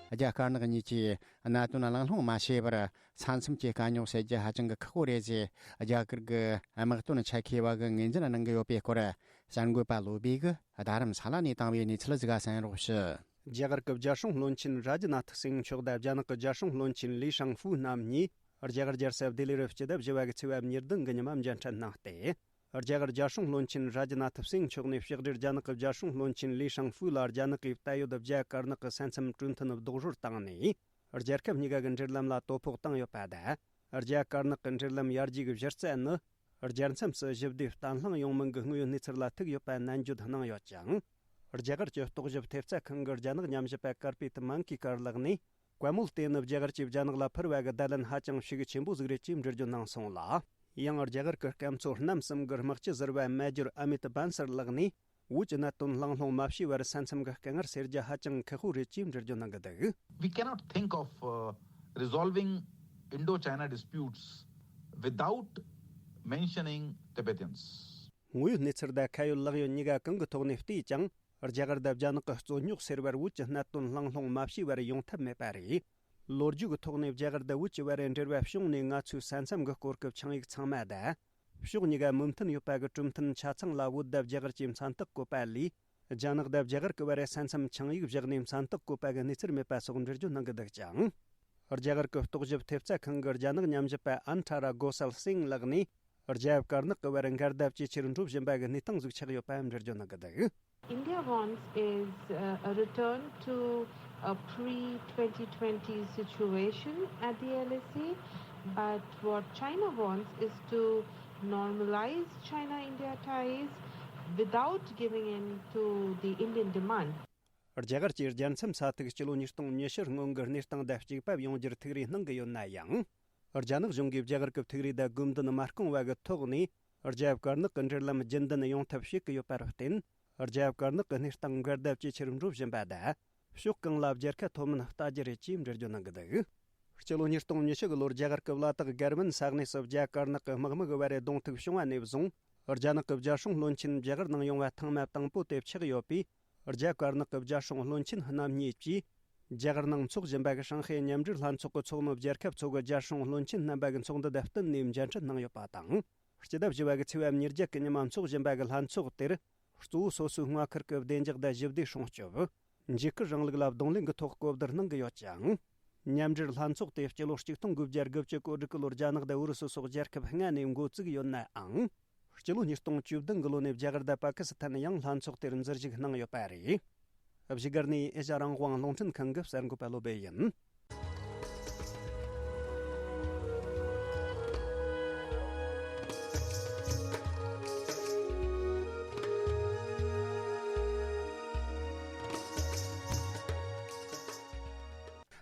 རྒྱ་དཀར་ནག་གཉིས་ཀྱིས་གནད་དོན་གླེང་སློང་མ་བྱས་པར། ས་མཚམས་ཀྱི་དཀའ་རྙོག་སེལ་རྒྱུ་ཧ་ཅང་གི་ཁག་པོ་རེད་ཅེས་རྒྱ་གར་གྱི་དམག་དོན་ཆེད་མཁས་པ་གིས་ངོས་འཛིན་གནང་གི་ཡོད་པའི་སྐོར། གསར་འགོད་པ་བློ་བྷེ་གིས་རྡ་རམ་ས་ལ་ནས་བཏང་བའི་གནས་ཚུལ་ཞིག་གསན་རོགས་ཞུ། རྒྱ་གར་གྱི་རྒྱལ་སྲུང་བློན་ཆེན་རཱ་ཇི་ནཱ་ཐི་སིང་མཆོག་དང་རྒྱ་ནག་གི་རྒྱལ་སྲུང་བློན་ཆེན་ལི་ཧྲང་ཧྥུའུ་རྣམ་གཉིས་རྒྱ་གར་རྒྱལ་ས་ལྡི་ལི་རུ་སྤྱི་ཟླ་བཞི་པ་གི་ཚེས་པ་ཉེར་བདུན་གི་ཉི་མ་མཇལ་འཕྲད་གནང་སྟེ། རྒྱ་གར་རྒྱལ་སྲུང་བློན་ཆེན་རཱ་ཇི་ནཱ་ཐི་སིང་མཆོག་ནས་ཕྱི་དྲིལ་རྒྱ་ནག་གི་རྒྱལ་སྲུང་བློན་ཆེན་ལི་ཧྲང་ཧྥུའུ་ལ་རྒྱ་ནག་གིས་ད་ཡོད་རྒྱ་དཀར་ནག་གི་ས་མཚམས་གྲོས་མཐུན་རྡོག་རོལ་བཏང་ནས། རྒྱལ་ཁབ་གཉིས་ཀ་གི་འབྲེལ་ལམ་ལ་དོ་ཕོག་བཏང་ཡོད་པ་དང་། རྒྱ་དཀར་ནག་གི་འབྲེལ་ལམ་ཡར་རྒྱས་ཀྱི་གཞི་རྩ་ནི། རྒྱལ་མཚམས་སུ་ཞི་བདེ་བརྟན་ལྷིང་ཡོང་མིན་གྱི་དངོས་ཡོད་གནས་ཚུལ་ལ་ཐུག་ཡོད་པ་ནན་བརྗོད་གནང་ཡོད་ཅིང་། རྒྱ་གར་གྱི་རྟོག་ཞིབ་ཐེབས་རྩ་ཁང་གི་རྒྱ་ནག་ཉམས་ཞིབ་པ་ཀར་པེ་ཏི་མན་ཀི་ཀར་ལགས་ནས། བཀའ་མོལ་དེ་ནི་རྒྱ་གར་གྱིས་རྒྱ་ནག་ལ་ཕུལ་བ་གི་བརྡ་ལན་ཧ་ཅང་ཤུགས་ཆེན་པོ་ཟིག་རེད་ཅེས་འགྲེལ་བརྗོད་གནང་སོང་ལ། ཡང་རྒྱ་གར་གྱི་སྐམ་མཚོ་གནམ་གསུམ་གྱི་དམག་སྤྱི་ཟུར་པ་མེ་ཇོར་ཨ་མི་ཏ་བན་སར་ལགས་ནས། བོད་ཀྱི་གནད་དོན་གླེང་སློང་མ་བྱས་པར་ས་མཚམས་ཀྱི་དཀའ་ངལ་སེལ་རྒྱུ་ཧ་ཅང་ཁག་པོ་རེད་ཅེས་འགྲེལ་བརྗོད་གནང་གི་འདུག We cannot think of uh, resolving Indo-China disputes without mentioning Tibetans. དངོས་ཡོད་གནས་ཚུལ་དང་ཁ་ཡོད་ལག་ཡོད་གཉིས་ཀ་གང་གི་ཐོག་ནས་བལྟས་ཀྱང་། རྒྱ་གར་དང་རྒྱ་ནག་གི་རྩོད་རྙོག་སེལ་བར་བོད་ཀྱི་གནད་དོན་གླེང་སློང་མ་བྱས་པར་ཡོང་ཐབས་མེད་པ་རེད། ལོ་རྒྱུས་ཀྱི་ཐོག་ནས་རྒྱ་གར་དང་བོད་ཀྱི་བར་འབྲེལ་བ་བྱུང་ནས་ང་ཚོའི་ས་མཚམས་ཀྱི་སྐོར་གྱི་ཆིངས་ཡིག་ཚང་མ་དང་། ཕྱོགས་གཉིས་ཀ་མོས་མཐུན་ཡོད་པ་གི་གྲོས་མཐུན་ཆ་ཚང་ལ་བོད་དང་རྒྱ་གར་གྱིས་མཚན་རྟགས་བཀོད་པ་ལས། རྒྱ་ནག་དང་རྒྱ་གར་གྱི་བར་ས་མཚམས་ཆིངས་ཡིག་བཞག་ནས་མཚན་རྟགས་བཀོད་པ་གི་གནས་ཚུལ་མེད་པ་སོགས་འགྲེལ་བརྗོད་གནང་གི་འདུག་ཅིང་། རྒྱ་གར་གྱི་རྟོག་ཞིབ་ཐེབས་རྩ་ཁང་གི་རྒྱ་ནག་ཉམས་ཞིབ་པ་ཨན་ཁྲ་ར་གོ་སལ་སིང་ལགས་ནས། རྒྱ་དཀར་ནག་གི་བར་འགལ་ཟླ་ཇེ་ཆེར་འགྲོ་བཞིན་པ་གི་གནས་སྟངས་ཟིག་ཆགས་ཡོད་པ་འགྲེལ་བརྗོད་གནང་གི་འདུག India wants is uh, a return to a pre twenty twenty situation at the L A C, but what China wants is to normalize China India ties without giving in to the Indian demand. རྒྱ་གར་གྱིས་རྒྱལ་མཚམས་ས་ཐིག་སྤྱི་ལོ་ཉིས་སྟོང་ཉི་ཤུ་སྔོན་གྱི་གནས་སྟངས་དང་གཅིག་པ་ཡོང་རྒྱུར་ཐུགས་རེ་གནང་གི་ཡོད་ན་ཡང་། རྒྱ་ནག་གཞུང་གིས་རྒྱ་གར་གྱི་ཐུགས་རེ་དང་དགོས་འདུན་མ་སྐོང་བ་གི་ཐོག་ནས། རྒྱ་དཀར་ནག་གི་འབྲེལ་ལམ་རྒྱུན་ལྡན་ཡོང་ཐབས་བྱེད་ཀྱི་ཡོད་པར་བརྟེན། རྒྱ་དཀར་ནག་གི་གནས་སྟངས་འགལ་ཟླ་ཇེ་ཆེར་འགྲོ་བཞིན་པ་དང་། ཕྱོགས་གང་ལ་རྒྱལ་ཁ་ཐོབ་མིན་ལྟ་རྒྱུ་རེད་ཅེས་འགྲེལ་བརྗོད་གནང་གི་འདུག་སྤྱི་ལོ་ཉིས་སྟོང་ཉི་ཤུ་གི་ལོར་རྒྱ་གར་གྱི་བླ་དྭགས་གར་མན་ས་གནས་སུ་རྒྱ་དཀར་ནག་གི་དམག་མི་གི་བར་རེ་གདོང་ཐུག་བྱུང་བ་ནས་བཟུང་། རྒྱ་ནག་གི་རྒྱལ་སྲུང་བློན་ཆེན་རྒྱ་གར་ནང་ཡོང་བ་ཐེངས་མ་དང་པོ་དེ་ཆགས་ཡོད་པས། རྒྱ་དཀར་ནག་གི་རྒྱལ་སྲུང་བློན་ཆེན་རྣམ་གཉིས་ཀྱིས། རྒྱ་གར་ནང་འཚོགས་བཞིན་པ་གི་ཧྲང་ཧའེ་མཉམ་འབྲེལ་ལྷན་ཚོགས་ཀྱི་ཚོགས་མི་རྒྱལ་ཁབ་ཚོ་གི་རྒྱལ་སྲུང་བློན་ཆེན་རྣམ་པ་གི་ཚོགས་འདུ་དང་བསྟུན་ནས་མཇལ་འཕྲད་གནང་ཡོད་པ་དང་། སྤྱི་ཟླ་བཞི་པ་གི་ཚེས་པ་ཉེར་བརྒྱད་ཀྱི་ཉི་མ་འཚོགས་བཞིན་པ་གི་ལྷན་ཚོགས་དེར། གཙོ་བོ་སོ་སོའི་མངའ་ཁུལ་གྱི་བདེ་འཇགས་དང་ཞི་བདེ་སྲུང་སྐྱོབ། འཇིགས་སྐུལ་རིང་ལུགས་ལ་གདོང་ལེན་གྱི་ཐོག་གོ་བསྡུར་གནང་གི་ཡོད་ཅིང་། མཉམ་འབྲེལ་ལྷན་ཚོགས་དེ་སྤྱི་ལོ་ཆིག་སྟོང་དགུ་བརྒྱ་དགུ་བཅུ་གོ་དྲུག་གི་ལོར་རྒྱ་ནག་དང་ཨུ་རུ་སུ་སོགས་རྒྱལ་ཁབ་ལྔ་ནས་འགོ་བཙུགས་ཡོད་ནའང་། སྤྱི་ལོ་ཉིས་སྟོང་བཅུ་བདུན་གི་ལོ་ནས་རྒྱ་གར་དང་པ་ཀི་སི་ཐན་ཡང་ལྷན་ཚོགས་དེར་འཛུལ་ཞུགས་གནང་ཡོད་པ་རེད། བཞུགས་སྒར་ནས་ཨེ་ཤ་ཡ་རང་དབང་རླུང་འཕྲིན་ཁང་གི་གསར་འགོད་པ་བློ་བྷེ་ཡིན།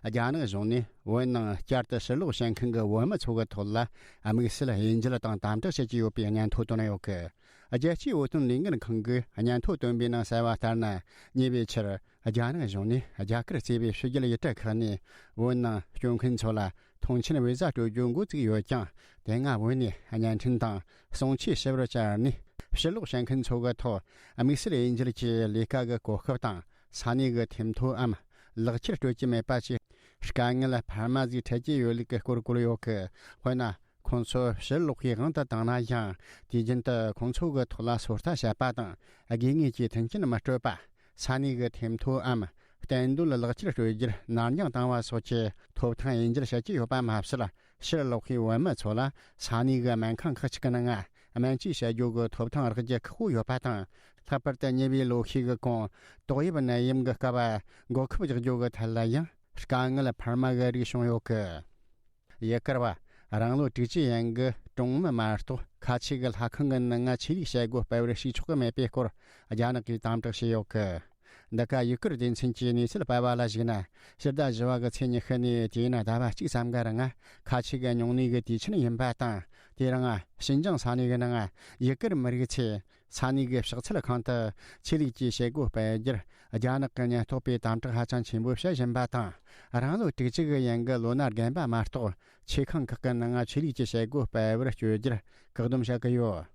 རྒྱ་ནག་གཞུང་ནས་བོད་ནང་བསྐྱར་དུ་ཕྱིར་ལོག་བྱེད་མཁན་གྱི་བོད་མི་ཚོ་གི་ཐོག་ལ་དམིགས་བསལ་དབྱེ་འབྱེད་དང་དམ་དྲག་བྱེད་ཀྱི་ཡོད་པའི་སྙན་ཐོ་བཏོན་ཡོད་གི། རྒྱལ་སྤྱིའི་བོད་དོན་ལས་འགུལ་ཁང་གིས་སྙན་ཐོ་བཏོན་པའི་ནང་གསལ་བ་ལྟར་ན། ཉེ་བའི་ཆར་རྒྱ་ནག་གཞུང་ནས་རྒྱ་གར་གཙོས་པའི་ཕྱི་རྒྱལ་ཡུལ་གྲུ་ཁག་ནས་བོད་ནང་སྐྱོད་མཁན་ཚོ་ལ་ཐོངས་མཆན་བི་ཟ་སྤྲོད་རྒྱུ་འགོ་བཙུགས་ཡོད་ཀྱང་། དེ་སྔ་བོད་ནས་བརྙན་འཕྲིན་དང་གསུང་ཆོས་ཞིབ་རུ་བཅར་ནས། ཕྱིར་ལོག་བྱེད་མཁན་ཚོ་གི་ཐོག་དམིགས་བསལ་དབྱེ་འབྱེད་ཀྱི་ལས་ཀ་གི་གོ་སྐབས་དང་ས་གནས་ཀྱི་ཐེམ་ཐོ་འམ་ལག་ཁྱེར་སྤྲོད་ཀྱི་མེད་པ་བཅས་དཀའ་ངལ་འཕར་མ་ཟིག་འཕྲད་ཀྱི་ཡོད་ལུགས་ཀྱི་སྐོར་བཀོད་ཡོད་གི། དཔེར་ན། ཁོང་ཚོ་ཕྱིར་ལོག་གི་དབང་དུ་བཏང་ན་ཡང་། དུས་རྒྱུན་དུ་ཁོང་ཚོ་གི་ཐོག་ལ་སོ་ལྟ་བྱེད་པ་དང་། དགོས་ངེས་ཀྱི་མཐུན་རྐྱེན་མི་སྤྲོད་པ། ས་གནས་ཀྱི་ཐེམ་ཐོ་འམ། གཏན་སྡོད་ལག་ཁྱེར་སྤྲོད་རྒྱུར་ནར་འགྱངས་བཏང་བ་སོགས་ཀྱི་ཐོབ་ཐང་དབྱེ་འབྱེད་བྱེད་ཀྱི་ཡོད་པ་མ་ཟད། ཕྱིར་ལོག་པའི་བོད་མི་ཚོ་ལ་ས་གནས་ཀྱི་སྨན་ཁང་ཁག་ཅིག་གི་ནང་སྨན་བཅོས་བྱ་རྒྱུ་གི་ཐོབ་ཐང་རག་རྒྱུ་ཁག་པོ་ཡོད་པ་དང་། ལྷག་པར་དུ་ཉེ་བའི་ལོ་ཤས་ཀྱི་གོང་ཏོག་དབྱིབས་ནད་ཡམས་ཀྱི་སྐབས་འགོག་ཁབ་རྒྱག་རྒྱུ་གི་ཐད་ལ་ཡང་དཀའ་ངལ་འཕར་མ་གི་རིགས་བྱུང་ཡོད་གི། ཡུལ་གར་བ་རང་ལོ་དྲུག་ཅུ་ཡན་གྱི་གྲོང་མི་མ་གཏོགས་ཁ་ཆེ་གི་ལྷ་ཁང་གི་ནང་ང་ཆོས་ལུགས་བྱེད་སྒོ་སྤེལ་བར་ཞུགས་ཆོག་གི་མེད་པའི་སྐོར་རྒྱ་ནག་གིས་དམ་དྲག་བྱས་ཡོད་གི། འདི་ག་ཡུ་གུར་སྡེ་ཚན་གྱིས་གནས་ཚུལ་སྤེལ་བ་ལ་གཞིགས་ན། ཕྱི་ཟླ་བཞི་བ་གི་ཚེས་ཉི་ཤུ་ནས་དེ་ཡིན་ཟླ་བ་གཅིག་ཙམ་གྱི་རིང་ཁ་ཆེ་གི་ཉུང་གནས་ཀྱི་དུས་ཆེན་ཡིན་པ་དང་། དེ་རིང་ཞིན་ཅང་ས་གནས་ཀྱི་ནང་ཡུ་གུར་མི་རིགས་ཚོས་ས་གནས་ཀྱི་ཕྱག་འཚལ་ཁང་དུ་ཆོས་ལུགས་ཀྱི་བྱེད་སྒོ་སྤེལ་རྒྱུར། རྒྱ་ནག་གི་ཉེན་རྟོག་པས་དམ་དྲག་ཧ་ཅང་ཆེན་པོ་བྱེད་བཞིན་པ་དང་། རང་ལོ་དྲུག་ཅུ་གི་ཡན་གྱི་ལོ་ན་རྒན་པ་མ་གཏོགས། ཆོས་ཁང་ཁག་གི་ནང་ཆོས་ལུགས་ཀྱི་བྱེད་སྒོ་སྤེལ་བར་བསྐྱོད་རྒྱུར་བཀག་སྡོམ་བྱ་གི་ཡོད།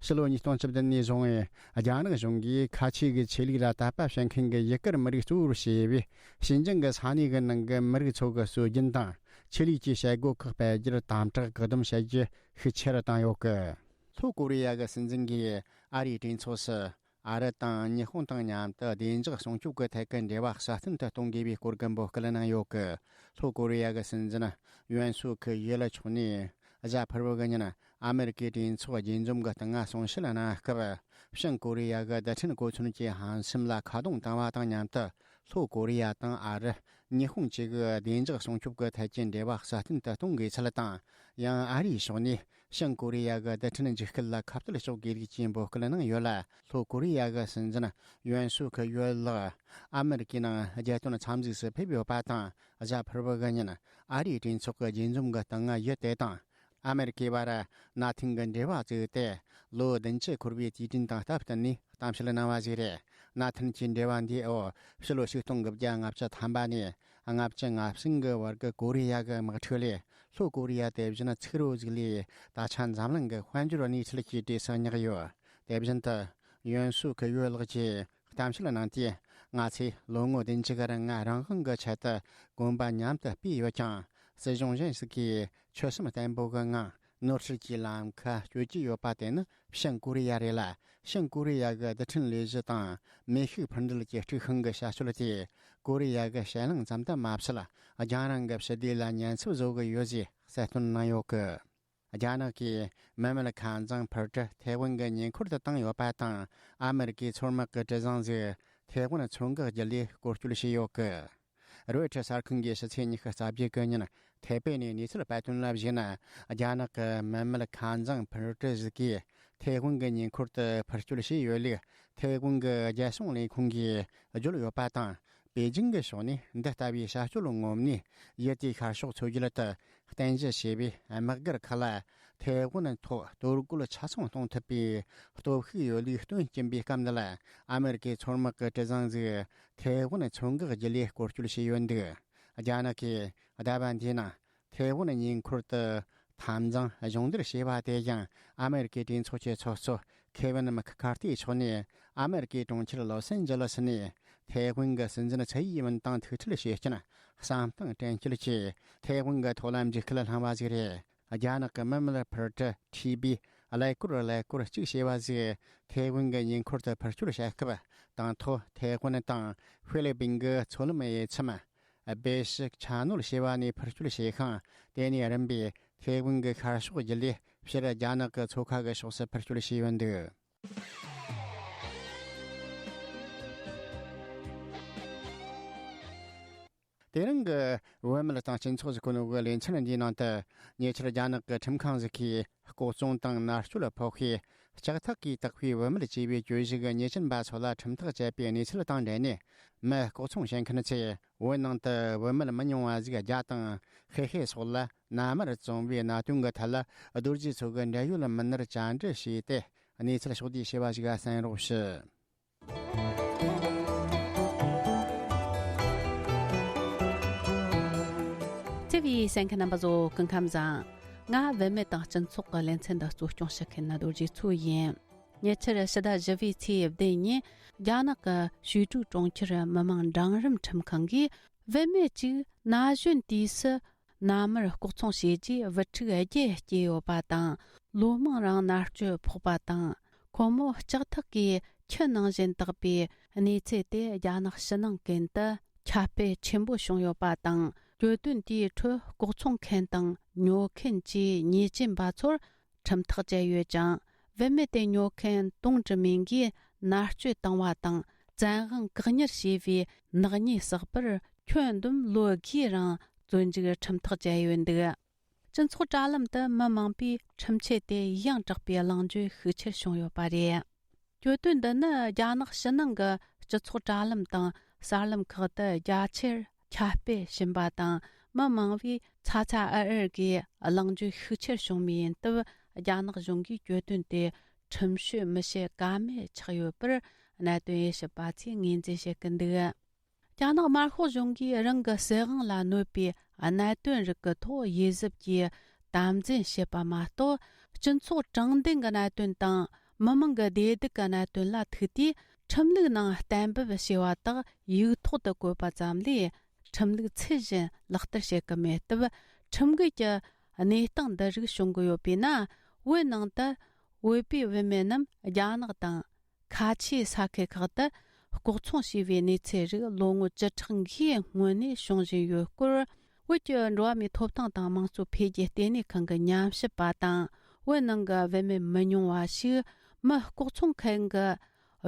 ཕྱི་ལོ་ཉིས་སྟོང་བཅུ་བདུན་ནས་བཟུང་བའི་རྒྱ་ནག་གཞུང་གིས་ཁ་ཆེ་གི་ཆོས་ལུགས་ལ་དད་པ་བྱེད་མཁན་གྱི་ཡུ་གུར་མི་རིགས་གཙོ་བོར་བྱས་པའི་ཞིན་ཅང་གི་ས་གནས་ཀྱི་ནང་གི་མི་རིགས་ཚོ་གི་སྲོལ་རྒྱུན་དང་ཆོས་ལུགས་ཀྱི་བྱེད་སྒོ་ཁག་སྤེལ་རྒྱུར་དམ་དྲག་བཀག་སྡོམ་བྱེད་རྒྱུ་ཤུགས་ཆེ་རུ་བཏང་ཡོད་གི། ལྷོ་ཀོ་རི་ཡ་གི་སྲིད་འཛིན་གྱིས་ཨ་རིའི་གྲོས་ཚོགས་སུ། ཨ་རི་དང་ཉི་ཧོང་དང་མཉམ་དུ་བདེ་འཇགས་སྲུང་སྐྱོབ་ཀྱི་ཐད་ཀྱི་འབྲེལ་བ་སྲ་བརྟན་དུ་གཏོང་དགོས་པའི་སྐོར་གྱི་འབོད་སྐུལ་གནང་ཡོད་གི། ལྷོ་ཀོ་རི་ཡ་གི་སྲིད་འཛིན་ཡོན་སུག་ཡོལ་མཆོག་ནས་གཟའ་ཕུར་བུ་གི་ཉིན་ཨ་མེ་རི་ཀའི་གྲོས་ཚོགས་རྒྱས་འཛོམས་ཀྱི་སྟེང་གསུང་བཤད་གནང་སྐབས། བྱང་ཀོ་རི་ཡ་གི་རྡུལ་ཕྲན་གོ་མཚོན་གྱི་ཧམ་སེམས་ལ་ཁ་རྡུང་བཏང་བ་དང་མཉམ་དུ། ལྷོ་ཀོ་རི་ཡ་དང་ཨ་རི། ཉི་ཧོང་བཅས་ཀྱི་བདེ་འཇགས་སྲུང་སྐྱོབ་ཀྱི་ཐད་ཀྱི་འབྲེལ་བ་སྲ་བརྟན་དུ་གཏོང་དགོས་ཚུལ་དང་། ཡང་ཨ་རིའི་ཕྱོགས་ནས་བྱང་ཀོ་རི་ཡ་གི་རྡུལ་ཕྲན་འཇིགས་སྐུལ་ལ་ཁ་གཏད་གཅོག་དགོས་ལུགས་ཀྱི་འབོད་སྐུལ་གནང་ཡོད་ལ། ལྷོ་ཀོ་རི་ཡ་གི་སྲིད་འཛིན་ཡོན་སུག་ཡོལ་ལགས་ཨ་མེ་རི་ཀའི་ནང་རྒྱལ་དོན་འཚམས་གཟིགས་སུ་ཕེབས་ཡོད་པ་དང་། གཟའ་ཕུར་བུ་གི་ཉིན་ཨ་རིའི་གྲོས་ཚོགས་ཀྱི་རྒྱས་འཛོམས་ཀྱི་སྟེང་ཡུལ་དེ་དང་ཨ་མེ་རི་ཀའི་བར་གནའ་དེང་གི་འབྲེལ་བ་བཙུགས་ཏེ། ལོ་བདུན་ཅུ་འཁོར་བའི་དུས་དྲན་དང་སྟབས་བསྟུན་ནས་གཏམ་བཤད་གནང་བ་ཞིག་རེད། གནའ་དེང་གི་འབྲེལ་བ་འདིའི་འོག་ཕྱི་ལོ་ཆིག་སྟོང་དགུ་བརྒྱ་ལྔ་བཅུ་ཐམ་པ་ནས་ལྔ་བཅུ་ང་གསུམ་གྱི་བར་གྱི་ཀོ་རི་ཡ་གི་དམག་འཁྲུག་ལས། ལྷོ་ཀོ་རི་ཡ་དེ་བཞིན་ཚུགས་རོ་ཟིག་ལས་ད་ཆ་འཛམ་གླིང་གི་དཔལ་འབྱོར་གནས་ཚུལ་གྱི་གྲས་སུ་བསྙེགས་ཡོད། དེ་བཞིན་དུ། ཡོན་སུག་ཡོལ་ལགས་ཀྱིས་གཏམ་བཤད་གནང་སྟེ། ང་ཚོས་ལོ་ངོ་བདུན་ཅུ་གི་རིང་རང་དབང་གི་ཆེད་དུ་གོམ་པ་མཉམ་དུ་སྤོས་ཡོད་ཀྱང་། སྲིད་གཞུང་གཞན་ཞིག་གིས་ཆོད་སེམས་བརྟན་པོ་གི་ངང་ནོར་སྲིད་ཀྱི་ལམ་ཁ་གཅོད་ཀྱི་ཡོད་པ་དེ་ནི་བྱང་ཀོ་རི་ཡ་རེད་ལ། བྱང་ཀོ་རི་ཡ་གི་རྡུལ་ཕྲན་ལས་གཞི་དང་མེ་ཤུགས་འཕུར་མདེལ་གྱི་དཀྲུག་ཤིང་གི་བྱ་སྤྱོད་དེས་ཀོ་རི་ཡ་གི་ཕྱེད་གླིང་ཙམ་དུ་མ་ཟད། རྒྱང་རིང་གི་ཕྱི་སྡེ་ལ་ཉེན་ཚབས་བཟོ་གི་ཡོད་ཅེས་གསལ་སྟོན་གནང་ཡོད་གི། རྒྱ་ནག་གིས་མི་མེད་མཁའ་མཛངས་འཕུར་གྲུ་ཐའེ་ཝན་གྱི་ཉེ་འཁོར་དུ་བཏང་ཡོད་པ་དང་། ཨ་མེ་རི་ཀའི་མཚོ་དམག་གི་གྲུ་གཟིངས་ཟིག་ཐའེ་ཝན་མཚོ་འགག་བརྒྱུད་ལས་སྐོར་སྐྱོད་བྱས་ཡོད་གི། རོའི་ཊར་གསར་ཁང་གིས་ཕྱི་ཚེས་ཉི་ཤུ་རྩ་བརྒྱད་གི་ཉིན་ཐའེ་པེ་ནས་གནས་ཚུལ་སྤེལ་དོན་ལ་གཞིགས་ན། རྒྱ་ནག་གི་མི་མེད་མཁའ་མཛངས་འཕུར་གྲུ་ཟིག་གིས་ཐའེ་ཝན་གྱི་ཉེ་འཁོར་དུ་འཕུར་སྐྱོད་བྱས་ཡོད་ལུགས་ཐའེ་ཝན་གྱི་རྒྱལ་སྲུང་ལས་ཁུངས་ཀྱིས་བརྗོད་ཡོད་པ་དང་། པེ་ཅིང་གི་ཕྱོགས་ནས་འདི་ལྟ་བུའི་བྱ་སྤྱོད་ངོམ་ནས་ཡུལ་དེའི་ཤར་ཕྱོགས་མཚོ་རྒྱུད་དུ་རྟེན་གཞི་བྱས་པའི་དམག་སྒར་ཁག་ལ་ཐའེ་ཝན་ཐོག་གཏོར་རྒོལ་ཆ་ཚང་གཏོང་ཐུབ་པའི་སྟོབས་ཤུགས་ཡོད་ལུགས་སྟོན་གྱིན་པའི་སྐབས་འདི་ལ། ཨ་མེ་རི་ཀའི་མཚོ་དམག་གི་གྲུ་གཟིངས་ཟིག་ཐའེ་ཝན་མཚོ་འགག་བརྒྱུད་ལས་སྐོར་སྐྱོད་བྱས་ཡོད་འདུག། རྒྱ་ནག་གིས་ཟླ་བ་འདིའི་ནང་ཐའེ་ཝན་ཉེ་འཁོར་དུ་འཐབ་འཛིང་སྦྱོང་བརྡར་བྱས་པ་དེ་ཡང་ཨ་མེ་རི་ཀའི་གྲོས་ཚོགས་ཀྱི་ཚོགས་གཙོ་ཁེ་ཝིན་མེག་ཁར་ཐིའི་ཕྱོགས་ནས་ཨ་མེ་རི་ཀའི་གྲོང་ཁྱེར་ལོ་སན་ཇེ་ལིས་ནས་ཐའེ་ཝན་གྱི་སྲིད་འཛིན་ཚའེ་ཡིན་ཝུན་དང་ཐུག་འཕྲད་བྱེད་རྐྱེན་བསམ་གཏིང་དྲན་སྐྱེད་ཀྱིས་ཐའེ་ཝན་གྱི་ཐོག་ལ་འཇིགས་སྐུལ་བསླངས་པ་ཞིག་རེད། རྒྱ་ནག་གི་མི་མེད་འཕུར་གྲུ་ཁྲི་བིས་ཀླད་ཀོར་ཀླད་ཀོར་གཅིག་བྱས་པ་ཞིག་ཐའེ་ཝན་གྱི་ཉེ་འཁོར་དུ་འཕུར་སྐྱོད་བྱ་སྐབས། དང་ཐོག་ཐའེ་ཝན་དང་ཧྥི་ལི་པིན་གྱི་མཚོ་ལམ་དབྱེ་མཚམས་སྦེ་ཤི་ཆ་ནོར་བྱེ་བ་ནས་འཕུར་སྐྱོད་བྱས་ཤིང་། དེ་ནས་རིམ་པས་ཐའེ་ཝན་གྱི་ཤར་ཕྱོགས་བརྒྱུད་ལས་སྤྱིར་རྒྱ་ནག་གི་མཚོ་ཁ་གི་ཕྱོགས་སུ་འཕུར་སྐྱོད་བྱས་ཡོད་འདུག། དེ་རིང་གི་བུད་མེད་དང་སྤྱི་ཚོགས་ཀྱི་གོ་གནས་ཀྱི་ལེ་ཚན་འདིའི་ནང་དུ། ཉེ་ཆར་རྒྱ་ནག་གི་ཁྲིམས་ཁང་ཞིག་གིས་ལྐོག་བཙོང་དང་མནར་གཅོད་ཕོག་ཤས། ལྕགས་ཐག་གིས་བཏགས་པའི་བུད་མེད་ཅེས་པའི་གྱོད་གཞི་གི་ཉེས་ཅན་པ་ཚོ་ལ་ཁྲིམས་ཐག་བཅད་པའི་གནས་ཚུལ་དང་འབྲེལ་ནས། མི་ལྐོག་ཚོང་བྱེད་མཁན་ཚོས་བོད་ནང་དུ་བུད་མེད་མི་ཉུང་བ་ཞིག་རྒྱ་དང་ཧེ་ཧེ་སོགས་ལ་མནའ་མར་བཙོང་བའི་གནད་དོན་གྱི་ཐད་ལ། རྡོ་རྗེ་མཚོ་གི་འབྲེལ་ཡོད་མི་སྣར་བཅར་འདྲི་བྱས་ཏེ། གནས་ཚུལ་ཕྱོགས་བསྡུས་བྱས་པ་ཞིག་གསན་རོགས་ཞུ། བརྩེ་བའི་གསན་མཁན་རྣམ་པ་ཚོ་སྐུ་ཁམས་བཟང་། ང་བུད་མེད་དང་སྤྱི་ཚོགས་ཀྱི་ལེ་ཚན་འདི་གཙོ་སྐྱོང་བྱེད་མཁན་རྡོ་རྗེ་མཚོ་ཡིན། ཉེ་ཆར་ཕྱི་ཟླ་བཞི་པའི་ཚེས་བདུན་ཉིན། རྒྱ་ནག་གི་ཞུས་ཀྲུའུ་གྲོང་ཁྱེར་མི་དམངས་འབྲིང་རིམ་ཁྲིམས་ཁང་གིས། བུད་མེད་ཅིག་ན་གཞོན་དུས་སུ་མནའ་མར་ལྐོག་ཚོང་བྱས་རྗེས་བུ་ཕྲུག་བརྒྱད་སྐྱེས་ཡོད་པ་དང་། ལོ་མང་རིང་མནར་གཅོད་ཕོག་པ་དང་། ཁོ་མོ་ལྕགས་ཐག་གིས་ཁྱི་ནང་བཞིན་བཏགས་པའི་གནས་ཚུལ་དེ་རྒྱ་ནག་ཕྱི་ནང་ཀུན་ཏུ་ཁྱབ་སྤེལ་ཆེན་པོ་བྱུང་ཡོད་པ་དང་། གྱོད་དོན་དེའི་ཁྲོད་ལྐོག་ཚོང་མཁན་དང་ཉོ་མཁན་གྱི་ཉེས་ཅན་པ་ཚོར་ཁྲིམས་ཐག་བཅད་ཡོད་ཀྱང་། བུད་མེད་དེ་ཉོ་མཁན་ཏུང་ཀྲི་མིང་གིས་མནར་གཅོད་བཏང་བ་དང་། བཙན་དབང་བཀག་ཉར་བྱས་པའི་ནག་ཉེས་བསགས་པར། ཁྱོན་བསྡོམས་ལོ་དགུའི་རིང་བཙོན་འཇུག་ཁྲིམས་ཐག་བཅད་ཡོད་འདུག། སྤྱི་ཚོགས་དྲ་ལམ་དུ་མི་མང་པོས་ཁྲིམས་ཆད་དེ་ཡང་དྲག་པའི་གླེང་བརྗོད་ཤུགས་ཆེར་བྱུང་ཡོད་པ་རེད། གྱོད་དོན་འདི་ནི་རྒྱ་ནག་ཕྱི་ནང་གི་སྤྱི་ཚོགས་དྲ་ལམ་དང་གསར་ལམ་ཁག་ཏུ་རྒྱ་ཆེར་ཁྱབ་སྤེལ་ཕྱིན་པ་དང་། མི་མང་བས་ཚ་ཚ་འུར་འུར་གྱིས་གླེང་བརྗོད་ཤུགས་ཆེར་བྱུང་བའི་ཡིན་སྟབས། རྒྱ་ནག་གཞུང་གིས་གྱོད་དོན་དེ་ཁྲིམས་གཤེར་མི་བྱེད་ཀ་མེད་ཆགས་ཡོད་པར་གནད་དོན་དབྱེ་ཞིབ་པ་ཚོས་ངོས་འཛིན་བྱེད་ཀྱི་འདུག། རྒྱ་ནག་དམར་ཤོག་གཞུང་གིས་རང་གི་སྲིད་དབང་ལ་གནོད་པའི་གནད་དོན་རིགས་ཀྱི་ཐོག་དབྱེ་ཞིབ་ཀྱིས་དམ་འཛིན་བྱེད་པ་མ་གཏོགས། སྤྱི་ཚོགས་དྲང་བདེན་གྱི་གནད་དོན་དང་མི་མང་གི་བདེ་སྡུག་གི་གནད་དོན་ལ་ཐུག་དུས། ཁྲིམས་ལུགས་ནང་གཏན་འབེབས་བྱས་པ་དག་ཡིག་ཐོག་ཏུ་བཀོད་པ་ཙམ་ལས། ཁྲིམས་ལུགས་ཚུལ་བཞིན་ལག་བསྟར་བྱེད་ཀྱི་མེད་སྟབས། ཁྲིམས་འགལ་གྱི་གནས་སྟངས་འདི་རིགས་བྱུང་གི་ཡོད་པས་ན། བོད་ནང་དུ་བོད་པའི་བུད་མེད་རྣམས་རྒྱ་ནག་དང་། ཁ་ཆེའི་ས་ཁུལ་ཁག་ཏུ་ལྐོག་ཚོང་བྱས་པའི་གནས་ཚུལ་རིགས་ལོ་ངོ་བཅུ་ཕྲག་འགའི་སྔོན་ནས་བྱུང་བཞིན་ཡོད་སྐོར། བོད་ཀྱི་འགྲོ་བ་མིའི་ཐོབ་ཐང་དང་མང་གཙོ་འཕེལ་རྒྱས་ལྟེ་གནས་ཁང་གི་ཉམས་ཞིབ་པ་དང་། བོད་ནང་གི་བུད་མེད་མི་ཉུང་བ་ཞིག་མི་ལྐོག་ཚོང་མཁན་གྱི་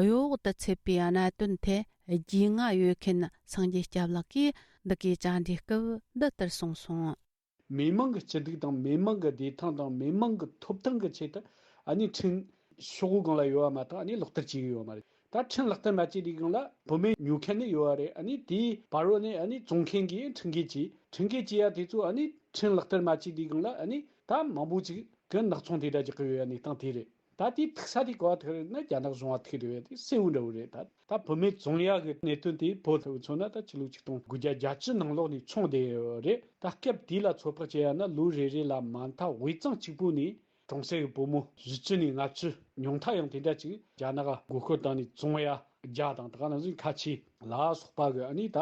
གཡོ་འོག་ཏུ་ཚུད་པའི་གནད་དོན་ཐད་རྒྱུས་མངའ་ཡོད་མཁན་སངས་རྒྱས་སྐྱབས་ལགས་ཀྱིས་འདི་གའི་བཅར་འདྲིའི་སྐབས་འདི་ལྟར་གསུངས་སོང་། མི་མང་གི་སྐྱིད་སྡུག་དང་མི་མང་གི་བདེ་ཐང་དང་མི་མང་གི་ཐོབ་ཐང་གི་ཆེད་དུ། ཨ་ནི་ཁྲིམས་ཕྱོགས་སྒང་ལ་ཡོད་པ་མ་གཏོགས་ཨ་ནི་ལག་བསྟར་བྱེད་ཀྱི་ཡོད་མ་རེད། ད་ཁྲིམས་ལག་བསྟར་མ་བྱས་དུས་སྒང་ལ་བུད་མེད་ཉོ་མཁན་ནི་ཡོད་པ་རེད། ཨ་ནི་དེའི་བར་རོ་ནས་ཨ་ནི་བཙོང་མཁན་གྱིས་ཁྲིམས་འགལ་བྱས། ཁྲིམས་འགལ་བྱས་ཡ་དེ་ཚོ་ཨ་ནི་ཁྲིམས་ལག་བསྟར་མ་བྱས་དུས་སྒང་ལ་ཨ་ནི་ད་མང་པོ་ཅིག་གི་ནག་ཚོང་དེ་འདྲ་རྒྱག་གི་ཡོད་ཡ་གནས་སྟངས་དེ་རེད། ད་དེའི་ཐུག་ས་དེ་ག་བ་ཐུག་རེད་ན། རྒྱ་ནག་གཞུང་བ་ཐུག་རེད་པས། དེ་གསལ་བོ་འདྲ་བོ་རེད། ད་ད་བུད་མེད་བཙོང་ཡག་གི་གནད་དོན་དེ་བོད་ལ་མཚོན་ན། ད་ཕྱི་ལོ་ཆིག་སྟོང་དགུ་བརྒྱ་བརྒྱད་ཅུ་ནང་ལོགས་ནས་མཚོན་བསྡད་ཡོད་རེད། ད་སྐབས་དེ་ལ་ཚོད་དཔག་བྱས་ཡ་ན་ལོ་རེ་རེ་ལ་མ་མཐའ་དབུས་གཙང་གཅིག་པུ་ནས་གྲོང་གསེབ་ཀྱི་བུ་མོ་བཞི་བཅུ་ནས་ལྔ་བཅུ། ཉུང་མཐའ་ཡང་དེ་འདྲ་ཅིག་རྒྱ་ནག་ག་མགོ་སྐོར་བཏང་ནས་བཙོང་ཡ་བརྒྱ་དང་། ད་ག་ནང་བཞིན་ཁ་ཆེ་ལ་སོགས་པ་གི་ཨ་ནི་ད་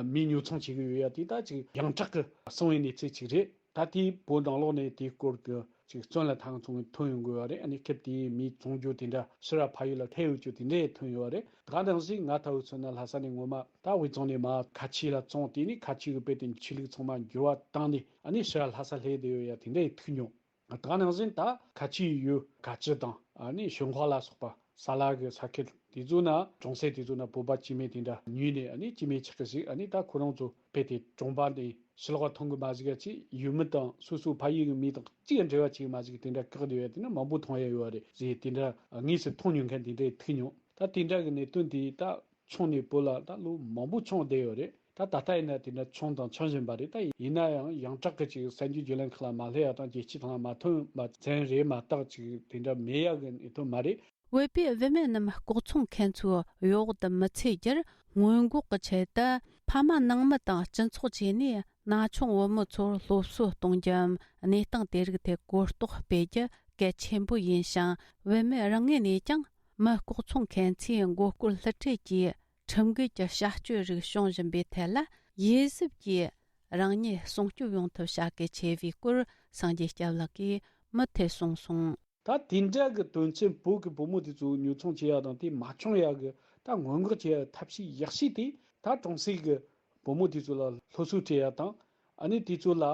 མི་ཉོ་ཚོང་བྱེད་ཀྱི་ཡོད་ཡ་དེ་ད་ཅིག་ཡོངས་གྲགས་ཀྱི་སོང་བའི་གནས་ཚུལ་ཅིག་རེད། ད་ལྟའི་བོད་ནང་ལོགས་ནས་དེའི་སྐོར་གྱི་ཅིག་བཙོན་ལ་ཐང་ཚོང་ཐོན་ཡོང་དགོས་པ་རེད། ཨ་ནི་སྐབས་དེའི་མིའི་བཙོང་རྒྱུ་དེ་འདྲ་ཕྱིར་ར་ཕ་ཡུལ་ལ་སླེབས་ཡོད་རྒྱུ་དེ་འདྲ་ཐོན་ཡོད་པ་རེད། ད་ག་ནང་བཞིན་ང་ལྟ་བུ་མཚོན་ན་ལྷ་ས་ནས་ངོ་མ་ད་དབུས་གཙང་ནས་མར་ཁ་ཆེ་ལ་བཙོང་། དེ་ནས་ཁ་ཆེ་གི་དཔེ་དེ་ཆོས་ལུགས་ཚང་མ་འགྱུར་བ་བཏང་ནས་ཨ་ནི་ཕྱིར་ར་ལྷ་ས་སླེབས་བསྡད་ཡོད་ཡ་དེ་འདྲ་ཐུག་མྱོང་། ད་ག་ནང་བཞིན་ད་ཁ་ཆེའི་ཡུལ་ཀ་ཅི་དང་ཨ་ནི་ཞོན་ཁོག་ལ་སོགས་པ། ས་ལ་གི་ས་ཁུལ་དེ་ཚོ་ན། གྲོང་གསེབ་དེ་ཚོ་ན་བོད་པ་སྐྱེ་དམན་དེ་འདྲ་ཉུལ་ནས་ཨ་ནི་སྐྱེ་དམན་ཆགས་ཀྱི་ཞིག་ཨ་ནི་ད་ཁོ་རང་ཚོ་དཔེ་དེ་གྲོང་པ་འདི་ཕྱི་ལོགས་མཐོང་གི་མ་བཅུག་ཅིག་ཡུལ་མི་དང་སོ་སོའི་ཕ་ཡུལ་གྱི་མི་དང་གཅིག་འབྲེལ་བ་བྱེད་ཀྱི་མ་བཅུག་དེ་འདྲ་བཀག་བསྡད་ཡོད་དེ་ན་མང་པོ་མཐོང་ཡ་ཡོད་རེད་ཟེར། དེ་འདྲ་དངོས་སུ་མཐོང་མྱོང་མཁན་དེ་འདྲ་ཐུག་མྱོང་། ད་དེ་འདྲ་གི་གནད་དོན་དེ་ད་ཆུང་ནས་བོད་ལ་ད་ལོ་མང་པོ་ཆུང་བསྡད་ཡོད་རེད། ད་ད་ལྟ་ཡིན་ན་དེ་འདྲ་ཆུང་དང་ཆུང་བཞིན་པ་རེད། ད་ཡིན་ན་ཡང་ཡོངས་གྲགས་ཀྱི་ཅིག་གསར་འགྱུར་བརྒྱུད་ལམ་ཁག་ལ་མ་སླེབས་ཡ་དང་རྒྱལ་སྤྱིའི་ཐོག་ལ་མ་ཐོན་པ་ཙམ་རེད་མ་གཏོགས་ཅིག་དེ་འདྲ་མེད་ཡ་གི་གནད་དོན་མ་རེད། བོད་པའི་བུད་མེད་རྣམས་ལྐོག་ཚོང་མཁན་ཚོའི་གཡོ་འོག་ཏུ་མི་ཚུད་རྒྱུར་སྔོན་འགོག་གི་ཆེད་དུ། ཕ་མ་ནང་མི་དང་སྤྱི་ཚོགས་བཅས་ནས་ན་ཆུང་བུ་མོ་ཚོར་སློབ་གསོ་གཏོང་རྒྱུའམ་གནས་སྟངས་དེ་རིགས་ཐད་གོ་རྟོགས་སྤེལ་རྒྱུ་གལ་ཆེན་པོ་ཡིན་ཞིང་། བུད་མེད་རང་ངོས་ནས་ཀྱང་མི་ལྐོག་ཚོང་མཁན་ཚོའི་མགོ་སྐོར་བསླུ་བྲིད་ཀྱིས་ཁྲིམས་འགལ་གྱི་བྱ་སྤྱོད་རིགས་བྱུང་བཞིན་པའི་ཐད་ལ། དབྱེ་ཞིབ་ཀྱིས་རང་ཉིད་སྲུང་སྐྱོབ་ཡོང་ཐབས་བྱ་གལ་ཆེ་བའི་སྐོར་སངས་རྒྱས་སྐྱབས་ལགས་ཀྱིས་མུ་མཐུད་གསུངས་སོང་། ད་དེ་འདྲ་གི་དོན་ཚན་བོད་ཀྱི་བུ་མོ་དེ་ཚོ་ཉོ་ཚོང་བྱེད་ཡ་དང་དེ་མ་བྱུང་ཡ་གི་ད་སྔོན་འགོག་བྱེད་ཡ་ཐབས་ཤེས་ཡག་ཤོས་དེ། ད་གྲོང་གསེབ་ཀྱི་བུ་མོ་དེ་ཚོ་ལ་སློབ་གསོ་སྤྲད་ཡ་དང་། ཨ་ནི་དེ་ཚོ་ལ་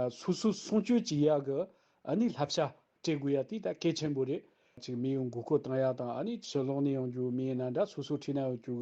སོ་སོ་སྲུང་སྐྱོབ་བྱེད་ཡ་གི་ཨ་ནི་བསླབ་བྱ་སྤྲད་དགོས་ཡ་དེ་ད་གལ་ཆེན་པོ་རེད། ཅིག་མི་ཡོང་མགོ་སྐོར་བཏང་ཡ་དང་། ཨ་ནི་ཕྱི་ལོགས་ནས་ཡོང་རྒྱུ་མི་ཡིན་ན་འདྲ། སོ་སོ་ཁྲིད་ན་ཡོང་རྒྱུ་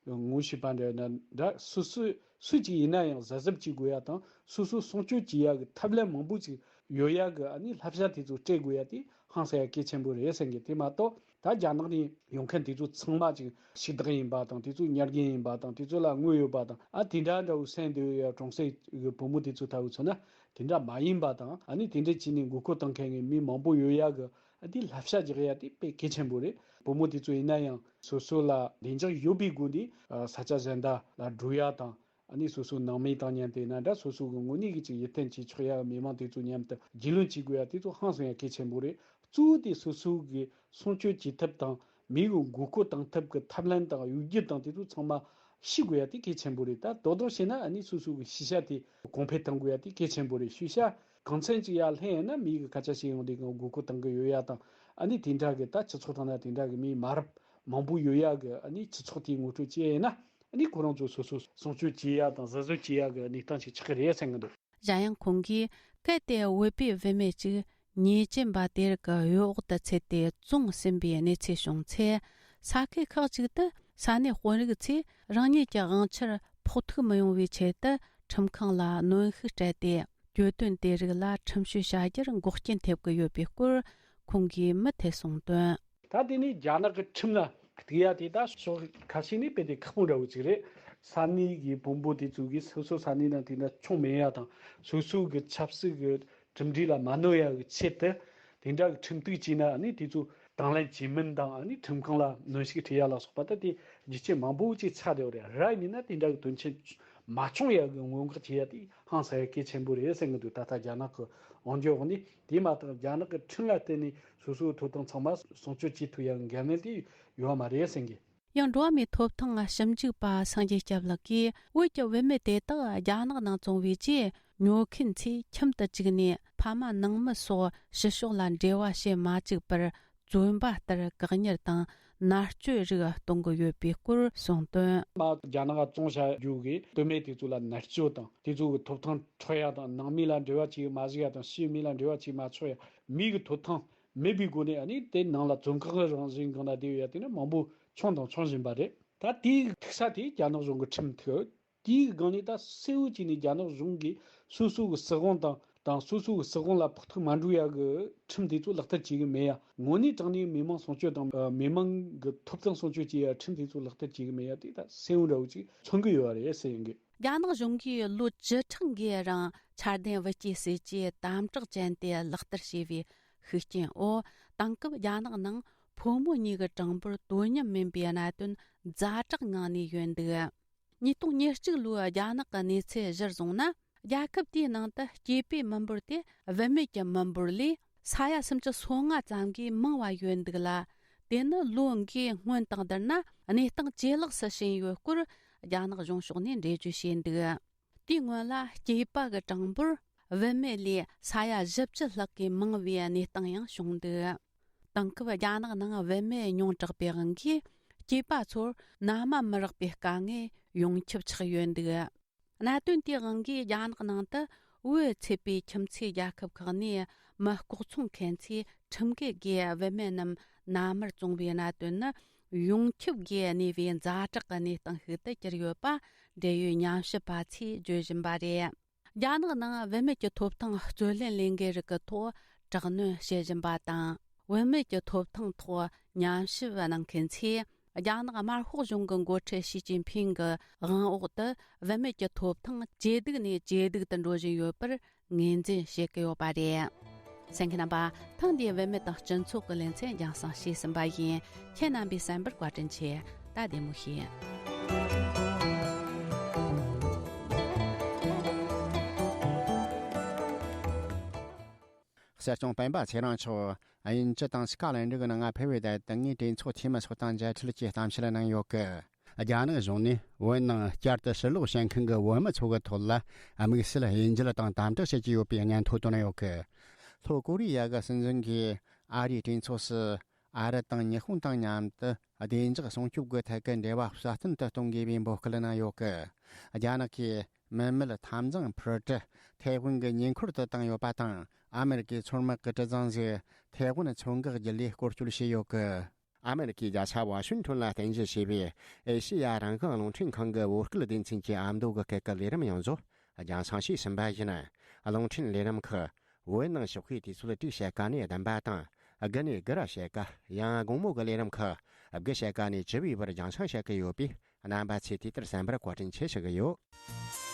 གི་ངོ་ཤེས་པ་འདྲ་ཡིན་ན་འདྲ། སོ་སོ་སུ་ཅིག་ཡིན་ན་ཡང་གཟབ་གཟབ་བྱེད་དགོས་ཡ་དང་། སོ་སོ་སྲུང་སྐྱོབ་བྱེད་ཡ་གི་ཐབས་ལམ་མང་པོ་ཅིག་ཡོད་ཡ་གི་ཨ་ནི་བསླབ་བྱ་དེ་ཚོ་སྤྲད་དགོས་ཡ་དེ་ཧང་སང་ཡ་གལ་ཆེན་པོ་རེད་བསམ་གི། དེ་མ་གཏོགས་ད་རྒྱ་ནག་ནས་ཡོང་མཁན་དེ་ཚོ་ཚང་མ་ཅིག་ཕྱི་བདག་ཡིན་པ་དང་། དེ་ཚོ་ཉར་མཁན་ཡིན་པ་དང་། དེ་ཚོ་ལ་དངུལ་ཡོད་པ་དང་། ཨ་དེ་འདྲ་འདྲ་བོ་སེམས་བདེ་བོ་ཡ་གྲོང་གསེབ་གི་བུ་མོ་དེ་ཚོ་ལྟ་བུ་མཚོན་ན་དེ་འདྲ་མ་ཡིན་པ་དང་། ཨ་ནི་དེ་འདྲ་བྱས་ནས་མགོ་སྐོར་བཏང་མཁན་གི་མི་མང་པོ་ཡོད་ཡ་གི་ཨ་དེ་བསླབ་བྱ་རྒྱག་ཡ་དེ་དཔེ་གལ་ཆེན་པོ་རེད། བུ་མོ་དེ་ཚོ་ཡིན་ན་ཡང་སོ་སོ་ལ་བདེ་འཇགས་ཡོད་པའི་སྒོ་ནས་ས་ཆ་གཞན་དག་ལ་འགྲོ་ཡ་དང་། ཨ་ནི་སོ་སོའི་ནང་མི་དང་མཉམ་དུ་ཡིན་ན་འདྲ། སོ་སོ་གི་དངོས་གནས་ཀྱི་ཅིག་ཡིད་བརྟན་བྱེད་ཆོག་ཡ་མི་མང་དེ་ཚོ་མཉམ་དུ་རྒྱུས་ལོན་བྱེད་དགོས་ཡ་དེ་ཚོ་ཧང་སང་ཡ་གལ་ཆེན་པོ་རེད། གཙོ་བོ་དེ་སོ་སོ་གི་སྲུང་སྐྱོབ་བྱེད་ཐབས་དང་། མི་གི་མགོ་སྐོར་བཏང་ཐབས་ཀྱི་ཐབས་ལམ་དང་གཡོ་སྒྱུ་དང་དེ་ཚོ་ཚང་མ་ཤེས་དགོས་ཡ་དེ་གལ་ཆེན་པོ་རེད། ད་དོ་དོ་བྱས་ན་ཨ་ནི་སོ་སོ་གི་ཤེས་བྱ་དེ་གོང་འཕེལ་གཏང་དགོས་ཡ་དེ་གལ་ཆེན་པོ་རེད། ཤེས་བྱ་གང་འཚམ་ཅིག་ཡར་ལྷན་ཡིན་ན་མི་གི་སྐད་ཆ་བཤད་ཡོང་དུས་སྒང་མགོ་སྐོར་བཏང་གི་ཡོད་ཡ་དང་། ཨ་ནི་དེ་འདྲ་གི་ད་སྤྱི་ཚོགས་ཐོག་ན་དེ་འདྲ་གི་མི་མ་རབས་མང་པོ་ཡོད་ཡ་གི་ཨ་ནི་སྤྱི་ཚོགས་དེའི་ངོ་སྤྲོད་བྱས་ཡིན་ན། ཨ་ནི་ཁོ་རང་ཚོ་སོ་སོ་སྲུང་སྐྱོབ་བྱེད་ཡ་དང་གཟབ་གཟབ་བྱེད་ཡ་གི་གནས་སྟངས་ཤིག་ཆགས་ཀྱི་རེད་བསམ་གྱི་འདུག། གཞན་ཡང་ཁོང་གིས་གལ་ཏེ་བོད་པའི་བུད་མེད་ཅིག་ཉེས་ཅན་པ་དེ་རིགས་ཀྱི་གཡོ་འོག་ཏུ་ཚུད་དེ་བཙོང་ཟིན་པའི་གནས་ཚུལ་བྱུང་ཚེ། ས་ཁུལ་ཁག་ཅིག་ཏུ་ས་གནས་དཔོན་རིགས་ཚོས་རང་ཉིད་ཀྱི་དབང་ཆར་ཕོག་ཐུག་མི་ཡོང་བའི་ཆེད་དུ་ཁྲིམས་ཁང་ལ་གནོན་ཤུགས་སྤྲད་དེ། གྱོད་དོན་དེ་རིགས་ལ་ཁྲིམས་གཤེར་བྱ་རྒྱུར་འགོག་རྐྱེན་ཐེབས་ཀྱི་ཡོད་པའི་སྐོར་ཁོང་གིས་མུ་མཐུད་གསུངས་དོན། ད་དེ་ནས་རྒྱ་ནག་གི་ཁྲིམས་ལ་གཏུག་ཡ་དེ་ད་ཕྱོགས་ཁ་ཤས་ནས་དཔེ་དེ་ཁག་པོ་འདྲ་བོ་ཅིག་རེད། ས་གནས་ཀྱི་དཔོན་པོ་དེ་ཚོ་གིས་སོ་སོ་ས་གནས་ནང་དེ་འདྲ་བྱུང་མེད་ཡ་དང་། སོ་སོ་གི་ཆབ་སྲིད་ཀྱི་གྲུབ་འབྲས་ལ་མ་གནོད་ཡ་གི་ཆེད་དུ་དེ་འདྲ་གི་ཁྲིམས་གཏུག་བྱས་ན། ཨ་ནི་དེ་ཚོ་དང་ལེན་བྱེད་མིན་དང་། ཨ་ནི་ཁྲིམས་ཁང་ལ་གནོན་ཤུགས་སྤྲད་ཡ་ལ་སོགས་པ་ད་དེ་རྒྱུ་རྐྱེན་མང་པོ་ཅིག་ཆགས་བསྡད་ཡོད་རེད། ར་ཡིན་ན་དེ་འདྲ་གི་དོན་རྐྱེན་མ་བྱུང་ཡ་གི་སྔོན་འགོག་བྱེད་ཡ་དེ་ཧང་སང་ཡ་གལ་ཆེན་པོ་རེད་ཟེར་གི་འདུག་ད་ལྟ་རྒྱ་ནག་གི་དབང་སྒྱུར་འོག་ནས། དེ་མ་ཐག་རྒྱ་ནག་གི་ཁྲིམས་ལ་བརྟེན་ནས་སོ་སོའི་ཐོབ་ཐང་ཚང་མ་སྲུང་སྐྱོབ་བྱེད་ཐུབ་ཡ་གི་འགན་ལེན་དེ་ཡོད་མ་རེད་ཟེར་གི། ཡང་འགྲོ་བ་མིའི་ཐོབ་ཐང་ཞིབ་འཇུག་པ་སངས་རྒྱས་སྐྱབས་ལགས་ཀྱིས། བོད་ཀྱི་བུད་མེད་དེ་དག་རྒྱ་ནག་ནང་བཙོང་བའི་རྗེས་ཉོ་མཁན་ཚོས་ཁྱིམ་དུ་བཅུག་ནས་ཕ་མ་ནང་མི་སོགས་ཕྱི་ཕྱོགས་ལ་འབྲེལ་བ་བྱེད་མ་བཅུག་པར། བཙོན་པ་ལྟར་བཀག་ཉར་དང་མནར་གཅོད་རིགས་གཏོང་གི་ཡོད་པའི་སྐོར་གསུངས་དོན། མ་རྒྱ་ནག་བཙོང་བྱ་རྒྱུ་གི་དོན་མེད་དེ་ཚོ་ལ་མནར་གཅོད་དང་། དེ་ཚོ་གི་ཐོབ་ཐང་འཕྲོག་ཡ་དང་། ནང་མི་ལ་འབྲེལ་བ་བྱེད་མ་བཅུག་ཡ་དང་། ཕྱིའི་མི་ལ་འབྲེལ་བ་བྱེད་མ་ཆོག་ཡ། མི་གི་ཐོབ་ཐང་མེད་པའི་སྒོ་ནས། ཨ་ནི་དེ་ནང་ལ་བཙོན་ཁང་གི་རང་བཞིན་སྒང་ལ་བསྡད་ཡོད་ཡ་དེ་ནི་མང་པོ་བྱུང་དང་འབྱུང་བཞིན་པ་རེད། ད་དེའི་ཐུག་ས་དེ་རྒྱ་ནག་གཞུང་གི་ཁྲིམས་ཐོག་དེའི་སྒང་ནས་ད་གསལ་བོ་བྱས་ནས་རྒྱ་ནག་གཞུང་གིས་སོ་སོ་གི་སྲིད་དབང་དང་། དང་སོ་སོ་གི་སྲིད་དབང་ལ་ཕོག་ཐུག་མ་འགྲོ་ཡ་གི་ཁྲིམས་དེ་ཚོ་ལག་བསྟར་བྱེད་གི་མེད་ཡ། དངོས་གནས་དྲང་གནས་མི་མང་སྲུང་སྐྱོབ་དང་། ཨ། མི་མང་གི་ཐོབ་ཐང་སྲུང་སྐྱོབ་བྱེད་ཡ་ཁྲིམས་དེ་ཚོ་ལག་བསྟར་བྱེད་གི་མེད་ཡ་དེ་ད་གསལ་བོ་འདྲ་བོ་ཅིག་མཚོན་གི་ཡོད་རེད་ཟེར་ཡིན་གི། རྒྱ་ནག་གཞུང་གིས་ལོ་བཅུ་ཕྲག་འགའི་རིང་འཆར་ལྡན་བུ་སྐྱེས་སྲིད་ཇུས་དམ་དྲག་ཅན་དེ་ལག་བསྟར་བྱས་པའི་ཤུགས་རྐྱེན་འོག་དེང་སྐབས་རྒྱ་ནག་ནང་ཕོ་མོ་གཉིས་ཀྱི་གྲངས་འབོར་དོ་མཉམ་མིན་པའི་གནད་དོན་ཛ་དྲག་ངང་ནས་ཡོད་འདུག། ཉིས་སྟོང་ཉེར་གཅིག་ལོའི་རྒྱ་ནག་གི་གནས་ཚུལ་གཞིར་བཟུང་ན། རྒྱལ་ཁབ་དེའི་ནང་དུ་སྐྱེས་པའི་མི་འབོར་དེ་བུད་མེད་ཀྱི་མི་འབོར་ལས་ས་ཡ་སུམ་ཅུ་སོ་ལྔ་ཙམ་གྱིས་མང་བ་ཡོད་འདུག་ལ། དེ་ནི་ལོ་འགའི་སྔོན་དང་བསྡུར་ན་གནས་སྟངས་ཇེ་ལེགས་སུ་ཕྱིན་ཡོད་སྐོར་རྒྱ་ནག་གཞུང་ཕྱོགས་ནས་འགྲེལ་བརྗོད་བྱས་འདུག། དེའི་སྔོན་ལ་སྐྱེས་པ་གི་གྲངས་འབོར་བུད་མེད་ལས་ས་ཡ་བཞི་བཅུ་ལྷག་གིས་མང་བའི་གནས་སྟངས་ཡང་བྱུང་འདུག། དེང་སྐབས་རྒྱ་ནག་ནང་བུད་མེད་ཉུང་དྲགས་པའི་དབང་གིས། སྐྱེས་པ་ཚོར་མནའ་མ་མི་རག་པའི་དཀའ་ངལ་ཡོང་ཁྱབ་ཆགས་ཡོད་འདུག། གནད་དོན་དེའི་དབང་གིས་རྒྱ་ནག་ནང་དུ་བོད་ཚད་པའི་ཁྱིམ་མཚེས་རྒྱལ་ཁབ་ཁག་ནས་མི་ལྐོག་ཚོང་མཁན་ཚོས་ཁྲིམས་འགལ་སྒོས་བུད་མེད་རྣམས་མནའ་མར་བཙོང་བའི་གནད་དོན་ནི། ཡོངས་ཁྱབ་སྒོས་གནས་པའི་ཛ་དྲག་གི་གནས་སྟངས་ཤིག་ཏུ་གྱུར་ཡོད་པ་འབྲེལ་ཡོད་ཉམས་ཞིབ་པ་ཚོས་བརྗོད་བཞིན་པ་རེད། རྒྱ་ནག་ནང་བུད་མེད་ཀྱི་ཐོབ་ཐང་རྩོད་ལེན་ལས་འགུལ་རིགས་ཀྱི་ཐོག་དྲག་གནོན་བྱེད་བཞིན་པ་དང་། བུད་མེད་ཀྱི་ཐོབ་ཐང་ཐོག་ཉམས་ཞིབ་གནང་མཁན་ཚོས། རྒྱ་ནག་དམར་ཤོག་གཞུང་གི་འགོ་ཁྲིད་ཞི་ཅིན་ཕིང་གི་དབང་འོག་ཏུ་བུད་མེད་ཀྱི་ཐོབ་ཐང་ཇེ་སྡུག་ནས་ཇེ་སྡུག་ཏུ་འགྲོ་བཞིན་ཡོད་པར་ངོས་འཛིན་བྱེད་ཀྱི་ཡོད་པ་རེད། གསན་མཁན་རྣམ་པ། ཐེངས་འདིའི་བུད་མེད་དང་སྤྱི་ཚོགས་ཀྱི་ལེ་ཚན་རྒྱང་སྲིང་བྱས་ཟིན་པ་ཡིན། ཁྱེད་རྣམ་པས་གསན་པར་བཀའ་དྲིན་ཆེ། ད་བདེ་མོ་བྱོས། གསར་སྐྱོང་སྤེན་པ་ཚེ་རིང་མཆོག་དབྱིན་ཇི་དང་སི་ཀ་ལན་ཌི་གི་ནང་ཕེབས་པའི་དུས་དེ་ངས་གྲོས་ཚོགས་འཐུས་མི་ཚོ་དང་མཇལ་འཕྲད་ཀྱིས་གཏམ་བཤད་གནང་ཡོད་གི། རྒྱ་ནག་གཞུང་ནས་བོད་ནང་བསྐྱར་དུ་ཕྱིར་ལོག་བྱེད་མཁན་གྱི་བོད་མི་ཚོ་གི་ཐོག་ལ་དམིགས་བསལ་དབྱེ་འབྱེད་དང་དམ་དྲག་བྱེད་ཀྱི་ཡོད་པའི་སྙན་ཐོ་བཏོན་ཡོད་གི། ལྷོ་ཀོ་རི་ཡ་གི་སྲིད་འཛིན་གྱིས་ཨ་རིའི་གྲོས་ཚོགས་སུ། ཨ་རི་དང་ཉི་ཧོང་དང་མཉམ་དུ་བདེ་འཇགས་སྲུང་སྐྱོབ་ཀྱི་ཐད་ཀྱི་འབྲེལ་བ་སྲ་བརྟན་དུ་གཏོང་དགོས་པའི་འབོད་སྐུལ་གནང་ཡོད་སྐད། རྒྱ་ནག་གིས་མི་མེད་འཐབ་འཛིང་འཕུར་གྲུ་ཐའེ་ཝན་གྱི་ཉེ་འཁོར་དུ་བཏང་ཡོད་པ་དང་། ཨ་མེ་རི་ཀའི་མཚོ་དམག་གི་གྲུ་གཟིངས་ཟིག་ཐའེ་ཝན་མཚོ་འགག་བརྒྱུད་ལས་སྐོར་སྐྱོད་བྱས་ཡོད་སྐད། ཨ་མེ་རི་ཀའི་རྒྱལ་ས་ཝ་ཤིང་ཊོན་ལ་རྟེན་གཞི་བྱས་པའི་ཨེ་ཤེ་ཡ་རང་དབང་རླུང་འཕྲིན་ཁང་གི་བོད་སྐད་སྡེ་ཚན་གྱི་ཨ་མདོ་གི་སྐད་ཀྱི་ལས་རིམ་ཡང་བཟོ་རྒྱང་སྲིང་བྱས་ཟིན་པ་ཡིན། རླུང་འཕྲིན་ལས་རིམ་ཁག་བོད་ནང་ཞོགས་ཀའི་དུས་ཚོད་དྲུག་ཕྱེད་ཀ་ནས་བདུན་པ་དང་། དགུ་ནས་དགུ་ར་ཕྱེད་ཀ། ཡང་དགོང་མོ་གི་ལས་རིམ་ཁག་དགུ་ཕྱེད་ཀ་ནས་བཅུ་པའི་བར་རྒྱང་སྲིང་བྱེད་ཀྱི་ཡོད་པས། རྣམ་པ་ཚོས་དུས་ལྟར་གསན་པར་བཀའ་དྲིན་ཆེ་ཞུ་གི་ཡོད།